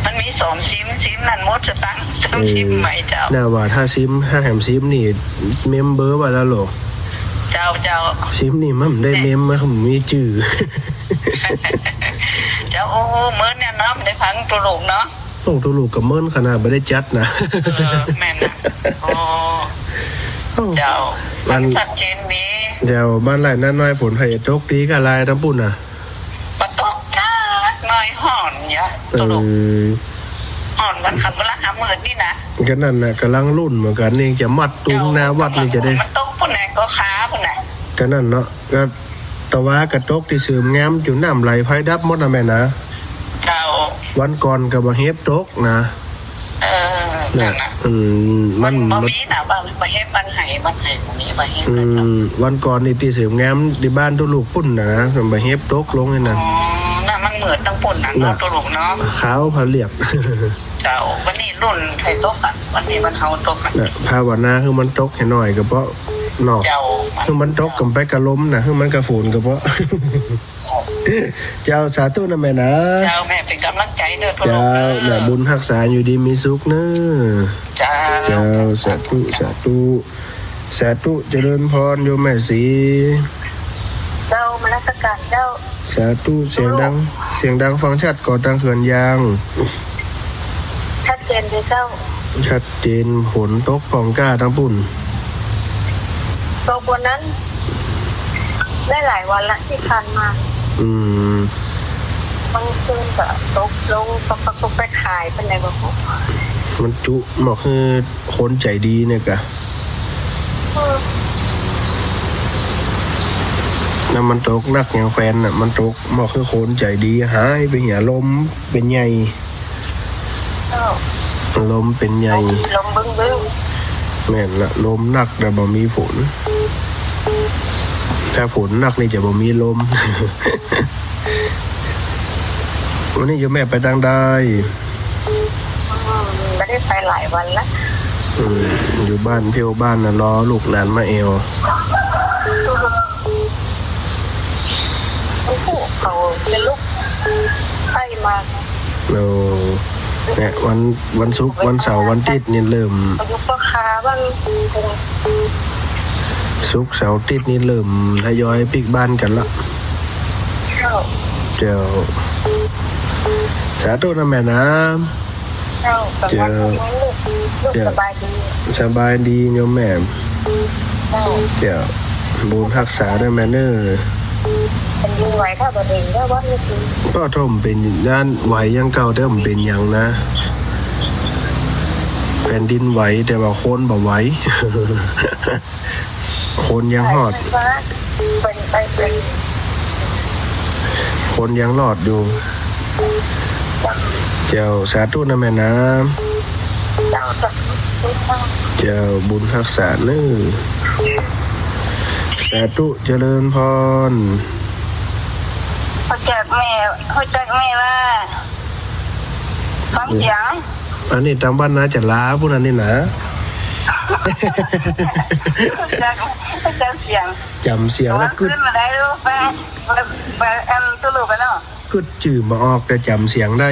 มันมีสองซิม ซิมนั้นหมดสตางค์ ต้อง เออ ซิมใหม่เจ้า น่าว่าถ้าซิม ถ้าแหมซิมนี่ เมมเบอร์ไว้แล้วโหละ เจ้า เจ้า ซิมนี่มันได้เมมมา มันมีจื้อ เจ้า โอ้โห เมินเนี่ยเนาะ ได้ฟังตุ๊ลุกเนาะ โอ้ ตุ๊ลุกก็เมินขนาดบ่ได้จัดนะ เออ แม่นนะ โอ้ เอ้า เจ้า อัน ชัดเจนดี เจ้า บ้านไร่นาน้อย ฝนใค่ตกดีก่าลายตังปุ้นน่ะ บ่ตกจักหน้อย ฮ้อนยะ ตุ๊ลุก เออ ฮ้อนวันค่ำวันละห้ามื้อนี่นะ ก็นั่นน่ะ ก่ำลังลุ้นเหมือนกั๋นนี่ จะมัดตุงหน้าวัดนี่จะได้ มันตกปุ้นไหนก็ขาปุ้นไหน ก็นั่นเนาะ ก็ตะวาก็ตกตี้เสริมงาม จุ่มน้ำไหลไฟดับหมดนะแม่นะ เจ้า วันก่อนก็บ่าเฮฟตกนะ เออ น่ะ นั่นน่ะ อืม มัน มันบ่ มัน มีนะ บ่า บ่าเฮฟบ้านไฮ่ บ้านไฮ่บ่มี บ่าเฮฟ อืม บ้านเจ้า วันก่อนนี่ตี้เสริมงามตี้บ้านตุ๊ลุกปุ้นน่ะนะ บ่าเฮฟตกลงนี่นะ อ๋อ น่ะ มันเหมือนตังปุ้นน่ะเนาะ น่ะ ตุ๊ลุกเนาะ ขาวผะเลียก เจ้า วันนี้ลุ้นใค่ตกอ่ะ วันนี้วันเฮาตกอ่ะ น่ะ ภาวนาหื้อมันตกหื้อหน้อยก็เปาะเนาะ เจ้า หื้อมันตกกั๋นไปกับลมน่ะ หื้อมันกับฝนก็เปาะ เจ้า สาธุนะแม่นะ เจ้า แม่เป๋นก๋ำลังใจ๋เน้อ ตุ๊ลุกเน้อ เจ้า แม่บุญฮักษาอยู่ดีมีสุขเน้อ เจ้า เจ้า สาธุ สาธุ สาธุเจริญพรโยมแม่ศรี เจ้า นมัสก๋านเจ้า สาธุ เสียงดัง เสียงดังฟังชัดก่อตังเขื่อนยัง ชัดเจนเลยเจ้า ชัดเจน ฝนตกพ่องก้าตังปุ้น ตกวันนั้น ได้หลายวันละตี้ผ่านมา อืม มันคืนก็ตกลง ก็ ก็ ก็ไปขายไปไหนบ่ฮู้ มันจุ บอกคือคนใจ๋ดีเนี่ยกะ เออ แล้วมันตกหนักยังแฟนน่ะ มันตกบอกคือคนใจ๋ดี หายไปเหีย ลมเป๋นใหญ่ เจ้า ลมเป๋นใหญ่ ลม ลมบึ้งบึ้ง แม่นละ ลมหนักแต่บ่มีฝน ถ้าฝนหนักนี่จะบ่มีลม วันนี้โยมแม่ไปตังใด อืม บ่ได้ไปหลายวันละ อืม อยู่บ้านเที่ยวบ้านน่ะ รอลูกหลานมาแอ่ว เขาจะลุกไปมา โอ้ เนี่ย วัน วันศุกร์ วันเสาร์ วันอาทิตย์นี่เริ่ม เขาอยู่พ่อค้าบ้าง ศุกร์ เสาร์ อาทิตย์นี่เริ่มทยอยปิ๊กบ้านกั๋นละ เจ้า เจ้า สาธุนะแม่นะ เจ้า เจ้า สบายดี เจ้า สบายดีโยมแม่ เจ้า เจ้า บุญฮักษาเน้อแม่เน้อ แผ่นดินไหว ถ้าบ่เห็นก็ว่าไม่จริง ก็ถ้าบ่เป๋น ย้านไหวอย่างเก่า แต่บ่เป๋นหยังนะ แผ่นดินไหว แต่ว่าคนบ่ไหว คนยังฮอด เป็นไปเป็น คนยังรอดอยู่ เจ้า สาธุนะแม่นะ เจ้า สาธุ เจ้า บุญฮักษาเน้อ สาธุเจริญพร ฮู้จักแม่ ฮู้จักแม่ว่า ฟังเสียง อันนี้ตางบ้านนาจ๋าลาปุ้นอันนี้นะ ฮู้จัก ฮู้จักเสียง จ๋ำเสียงแล้วกึ๊ด ขึ้นมาได้ลูกไป ไป ไป อัน ตุ๊ลุกไปเนาะ กึ๊ดจื้อบ่ออกแต่จ๋ำเสียงได้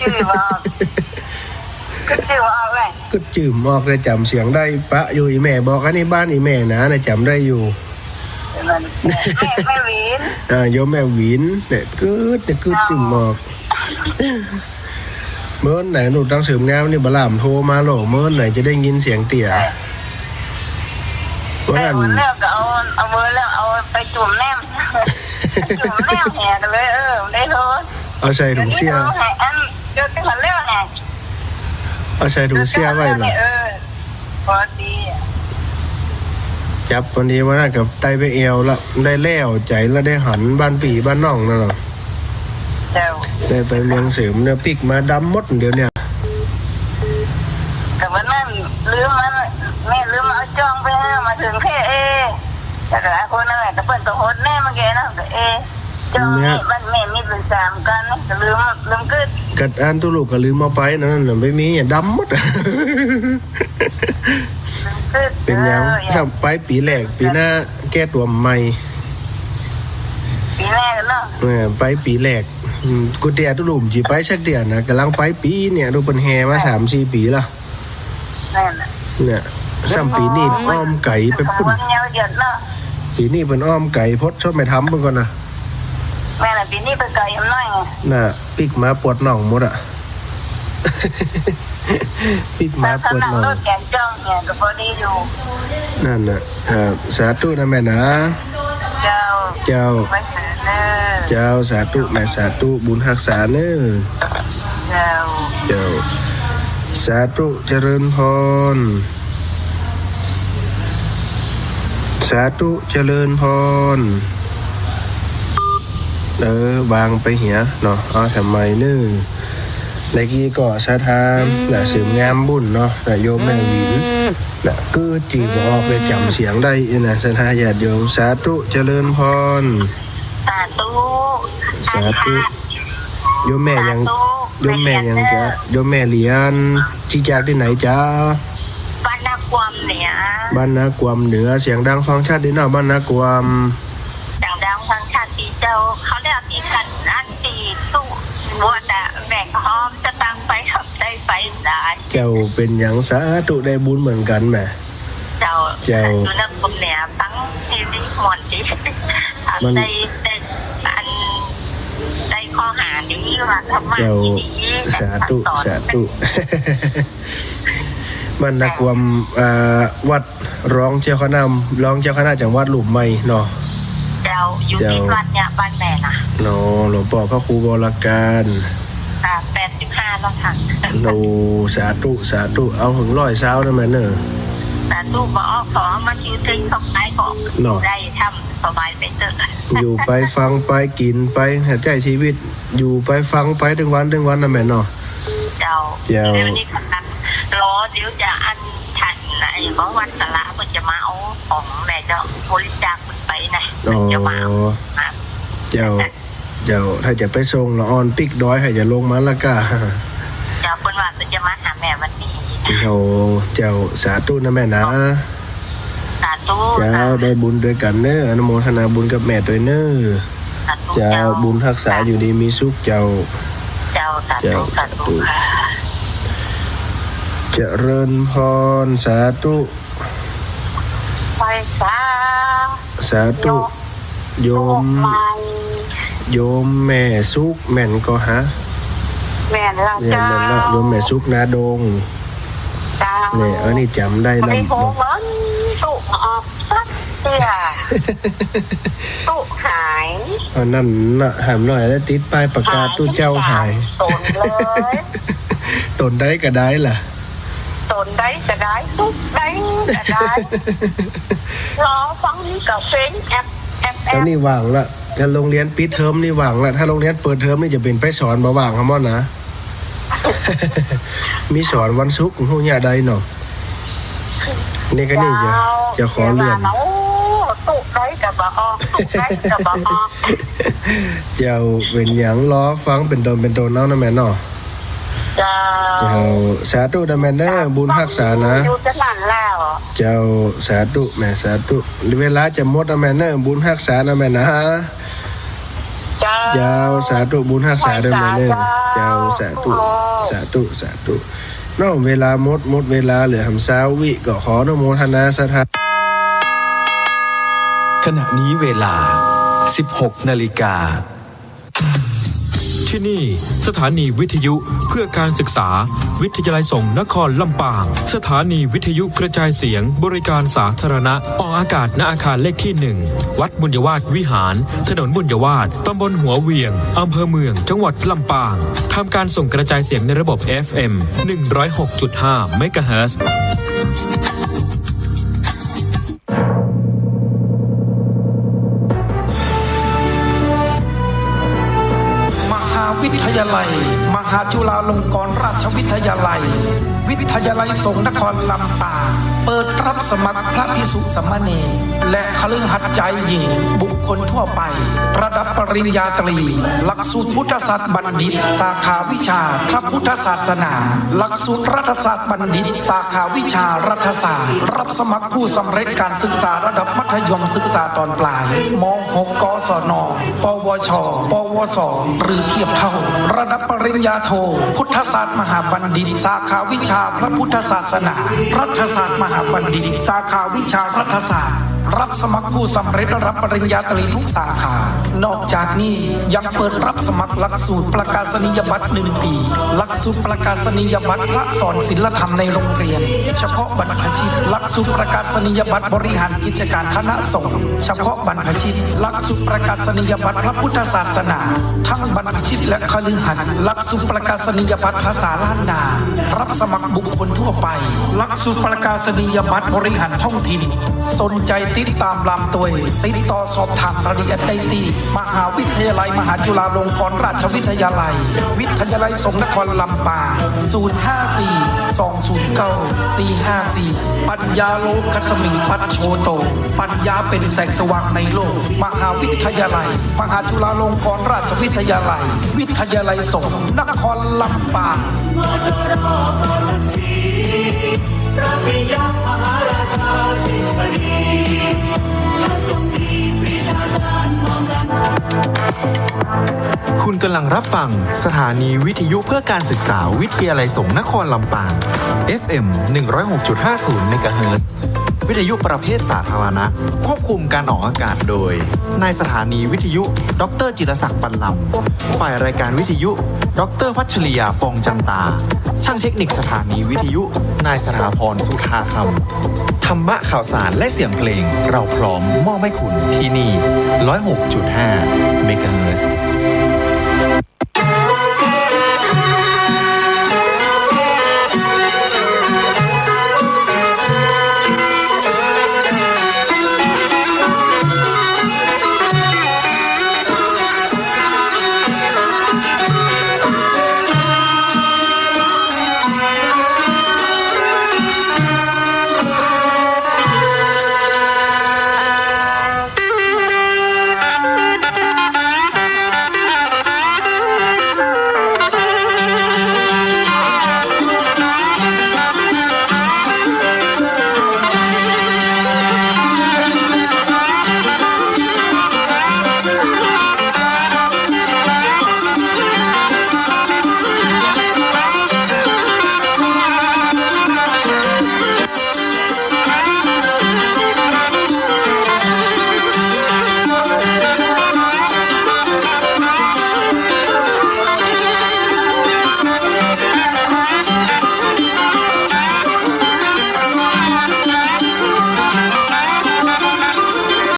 จื้อบ่ออก กึ๊ดจื้อบ่ออกเลย กึ๊ดจื้อบ่ออกเลย จ๋ำเสียงได้ปะอยู่ อี่แม่บอก อันนี้บ้านอี่แม่นะ นะ จ๋ำได้อยู่ แม่ แม่หวิน อ่า โยมแม่หวินเนี่ย กึ๊ดเนี่ย กึ๊ดจื้อบ่ออก เมินไหนหนูตังเสริมงามนี่ บ่าล่ามโทรมาโหล่ะ เมินไหนจะได้ยินเสียงเตี้ย วันนั้น เออ แล้วก็เอา เอาเบอร์แล้วเอาไปจุ่มแนม จุ่มแนมแหกเลย เออ ได้โทร เอาใส่ถุงเสื้อ เดี๋ยวนี้โทรให้อัน เดี๋ยวจะหันแล้วไง เอาใส่ถุงเสื้อไว้ล่ะ เออ พอดี จับวันนี้วันนั้นกับไตไปแอ่วละ ได้แล่วใจ๋ละ ได้หันบ้านปี้บ้านน้องนั่นล่ะ เจ้า ได้ไปเมืองเสริมเนี่ย ปิ๊กมาดำหมดเดี๋ยวเนี่ย แต่วันนั้นลืมมัน แม่ลืมเอาจ้องไปให้ มาเถิงเพ่ เอ แล้วก็คนนั่นแหละ แต่เปิ้นก็หดแน่เมื่อกี้นะ แต่เอ จ้องนี่ เนี่ย บ้านแม่มีเปิ้นสามก้อนนะ ก็ลืม ลืมกึ๊ด กัดอันตุ๊ลุก็ลืมเอาไปนั่นน่ะ บ่มีอะ ดำหมด เป๋นหยัง เออ ถ้าไปปี๋แรก ปี๋หน้าแก้ตั๋วใหม่ ปี๋แรกเนาะ เออ ไปปี๋แรก อืม กูเตี้ยตุ๊ลุบ่ไปสักเตื้อนะ ก่ำลังไปปี๋เนี่ย ดูเปิ้นแห่มาสามสี่ปี๋ละ นั่นน่ะ เนี่ย ซ้ำปี๋นี้อ้อมไก๋ไปปุ้น วันเดียวเดือนเนาะ ปี๋นี้เปิ้นอ้อมไก๋พด ชดแม่ธรรมเปิ้นก่อนนะ แม่นน่ะ ปี๋นี้ไปไก๋น้อยไง น่ะ ปิ๊กมาปวดน่องหมดอะ ปิ๊กมาปวดน่อง ถ้านั่งรถแกงจ้องเนี่ยก็พอดีอยู่ นั่นน่ะ ครับ สาธุนะแม่นะ เจ้า เจ้า ไปหาเด้อ เจ้า สาธุแม่ สาธุ บุญฮักษาเน้อ เจ้า เจ้า สาธุ เจริญพร สาธุ เจริญพร เออ วางไปเหียเนาะ เอาทำไมเน้อ ในกี้ก็ศรัทธา อืม น่ะ เสริมงามบุญเนาะ น่ะ โยมแม่หวิน อืม น่ะ กึ๊ดจื้อบ่ออกเลย จ๋ำเสียงได้นะ ศรัทธาญาติโยม สาธุ เจริญพร สาธุ สาธุ โยมแม่หยัง สาธุ โยมแม่หยังจ๊ะ โยมแม่เหรียญ ตี้จากตี้ไหนจ๊ะ บ้านนากวมเหนือ บ้านนากวมเหนือ เสียงดังฟังชัดดีเนาะ บ้านนากวม เสียงดังฟังชัดดีเจ้า เขาเรียกตี้กันอันตี้ตู้วัวแต่แม่ก็ฮ้อมจะตั้งไปกับได้ไปได้ เจ้า เป๋นหยัง สาธุ ได้บุญเหมือนกั๋นแหม เจ้า เจ้า อยู่นครเหนือฟังทีวีม่วนดี มัน ได้ ได้ อัน ได้ข้อหาดีว่าธรรมะ เจ้า ดีๆ สาธุ สาธุ บ้านนากวม เอ่อ วัดรองเจ้าคณะ รองเจ้าคณะจังหวัดลุ่มใหม่เนาะ เจ้า อยู่ เจ้า ติดวัดเนี่ย บ้านแม่นะ เนาะ หลวงป้อพระครูวรการ อ่า แปดสิบห้าแล้วค่ะ โอ้ สาธุ สาธุ เอาเถิงร้อยซาวนะแม่เน้อ สาธุ บ่ออก ขอมันอยู่เทิงสบายก็ เนาะ ได้ทำสบายไปเถอะ อยู่ไปฟังไปกิ๋นไป ใจ๊ชีวิต อยู่ไปฟังไปตึงวันตึงวันนะแม่เนาะ เจ้า เจ้า เดี๋ยวนี้กำลังรอ เดี๋ยวจะอันฉันไอ้ของวัดสระเปิ้นจะมาเอาของแม่เจ้าบริจาคเปิ้นไปนะ อ๋อ เปิ้นจะมาเอานะ เจ้า เจ้า ถ้าจะไปส่งละอ่อนปิ๊กดอย ให้จะลงมาละก้า เจ้า เปิ้นว่าเปิ้นจะมาหาแม่วันนี้ โอ้ เจ้า สาธุนะแม่นะ สาธุ เจ้า ค่ะ ได้บุญตวยกั๋นเน้อ อนุโมทนาบุญกับแม่ตวยเน้อ สาธุ เจ้า เจ้า บุญฮักษา ค่ะ อยู่ดีมีสุขเจ้า เจ้า สาธุ เจ้า สาธุ สาธุ ค่ะ เจริญพร สาธุ ไหว้สา สาธุ โยม โยม โยมแม่สุขแม่นก่อฮะ แม่นแล้ว แม่นแล้ว เจ้า โยมแม่สุขนาดง เจ้า เนี่ย อันนี้จ๋ำได้ บ่ได้ ลำ โห เงินตู้ออกสักเตื้อ ตู้หาย อันนั้นน่ะ หามน้อยแล้วติดป้ายประกาศ หาย ตู้เจ้าหาย ต๋นเลย ต๋นใดก็ได้ล่ะ ต๋นใดก็ได้ ตุ๊ใดก็ได้ รอฟังกับเพลงแอป แอป แอป ต๋อนนี้ว่างละ ถ้าโรงเรียนปิดเทอมนี่ว่างละ ถ้าโรงเรียนเปิดเทอมนี่จะเป๋นไปสอนบ่ว่าง หาหมอนะ มีสอนวันศุกร์ ฮู้ยะใดเนาะ นี่ก็นี่จะ เจ้า จะขอเลื่อน เจ้า ตุ๊ใดก็บ่ออก ตุ๊ใดก็บ่ออก เจ้า เป๋นหยัง รอฟังเป๋นต๋อนเป๋นต๋อนเอานะแม่เนาะ เจ้า เจ้า สาธุนะแม่เน้อ บุญฮักษานะ อยู่จะนั่นแล้ว เจ้า สาธุแม่ สาธุ เวลาจะหมดนะแม่เน้อ บุญฮักษานะแม่นะ เจ้า เจ้า สาธุ บุญฮักษาเด้อแม่เน้อ เจ้า เจ้า สาธุ สาธุ สาธุ เนาะ เวลาหมด หมดเวลา เหลือหำซาววิ ก็ขออนุโมทนาศรัทธา ขณะนี้เวลา สิบหกนาฬิกา ที่นี่สถานีวิทยุเพื่อการศึกษา วิทยาลัยสงฆ์นครลำปาง สถานีวิทยุกระจายเสียงบริการสาธารณะ ออกอากาศ ณ อาคารเลขที่หนึ่ง วัดบุญยวาสวิหาร ถนนบุญยวาส ตำบลหัวเหวียง อำเภอเมือง จังหวัดลำปาง ทำการส่งกระจายเสียงในระบบ เอฟเอ็ม หนึ่งร้อยหกจุดห้า เมกะเฮิรตซ์ มหาวิทยาลัย มหาจุฬาลงกรณราชวิทยาลัย วิทยาลัยสงฆ์นครลำปาง เปิดรับสมัครพระภิกษุสามเณร และคฤหัสถ์ชายหญิง บุคคลทั่วไป ระดับปริญญาตรี หลักสูตรพุทธศาสตร์บัณฑิต สาขาวิชาพระพุทธศาสนา หลักสูตรรัฐศาสตร์บัณฑิต สาขาวิชารัฐศาสตร์ รับสมัครผู้สำเร็จการศึกษาระดับมัธยมศึกษาตอนปลาย ม.หก กศน ปวช ปวส หรือเทียบเท่า ระดับปริญญาโท พุทธศาสตร์มหาบัณฑิต สาขาวิชาพระพุทธศาสนา รัฐศาสตร์มหาบัณฑิต สาขาวิชารัฐศาสตร์ รับสมัครผู้สำเร็จระดับปริญญาตรีทุกสาขา นอกจากนี้ยังเปิดรับสมัครหลักสูตรประกาศนียบัตรหนึ่งปี หลักสูตรประกาศนียบัตรพระสอนศีลธรรมในโรงเรียน เฉพาะบรรพชิต หลักสูตรประกาศนียบัตรบริหารกิจการคณะสงฆ์ เฉพาะบรรพชิต หลักสูตรประกาศนียบัตรพระพุทธศาสนา ทั้งบรรพชิตและคฤหัสถ์ หลักสูตรประกาศนียบัตรภาษาล้านนา รับสมัครบุคคลทั่วไป หลักสูตรประกาศนียบัตรบริหารท้องถิ่น สนใจ๋ติดต๋ามลามตวย ติดต่อสอบถามรายละเอียดได้ตี้ มหาวิทยาลัยมหาจุฬาลงกรณราชวิทยาลัย วิทยาลัยสงฆ์นครลำปาง ศูนย์ห้าสี่ สองศูนย์เก้า สี่ห้าสี่ ปัญญาโลกัสมิงปัจโชโต ปัญญาเป๋นแสงสว่างในโลก มหาวิทยาลัยมหาจุฬาลงกรณราชวิทยาลัย วิทยาลัยสงฆ์นครลำปาง คุณกำลังรับฟังสถานีวิทยุเพื่อการศึกษาวิทยาลัยสงฆ์นครลำปาง เอฟเอ็ม หนึ่งร้อยหกจุดห้าศูนย์ เมกะเฮิรตซ์ วิทยุประเภทสาธารณะ ควบคุมการออกอากาศโดย นายสถานีวิทยุ ดอกเตอร์ จิรศักดิ์ ปันลำ ฝ่ายรายการวิทยุ ดอกเตอร์ พัชริยา ฟองจันตา ช่างเทคนิคสถานีวิทยุ นายสถาพร สุธาคำ ธรรมะข่าวสารและเสียงเพลง เราพร้อมมอบให้คุณที่นี่ ร้อยหกจุดห้า เมกะเฮิรตซ์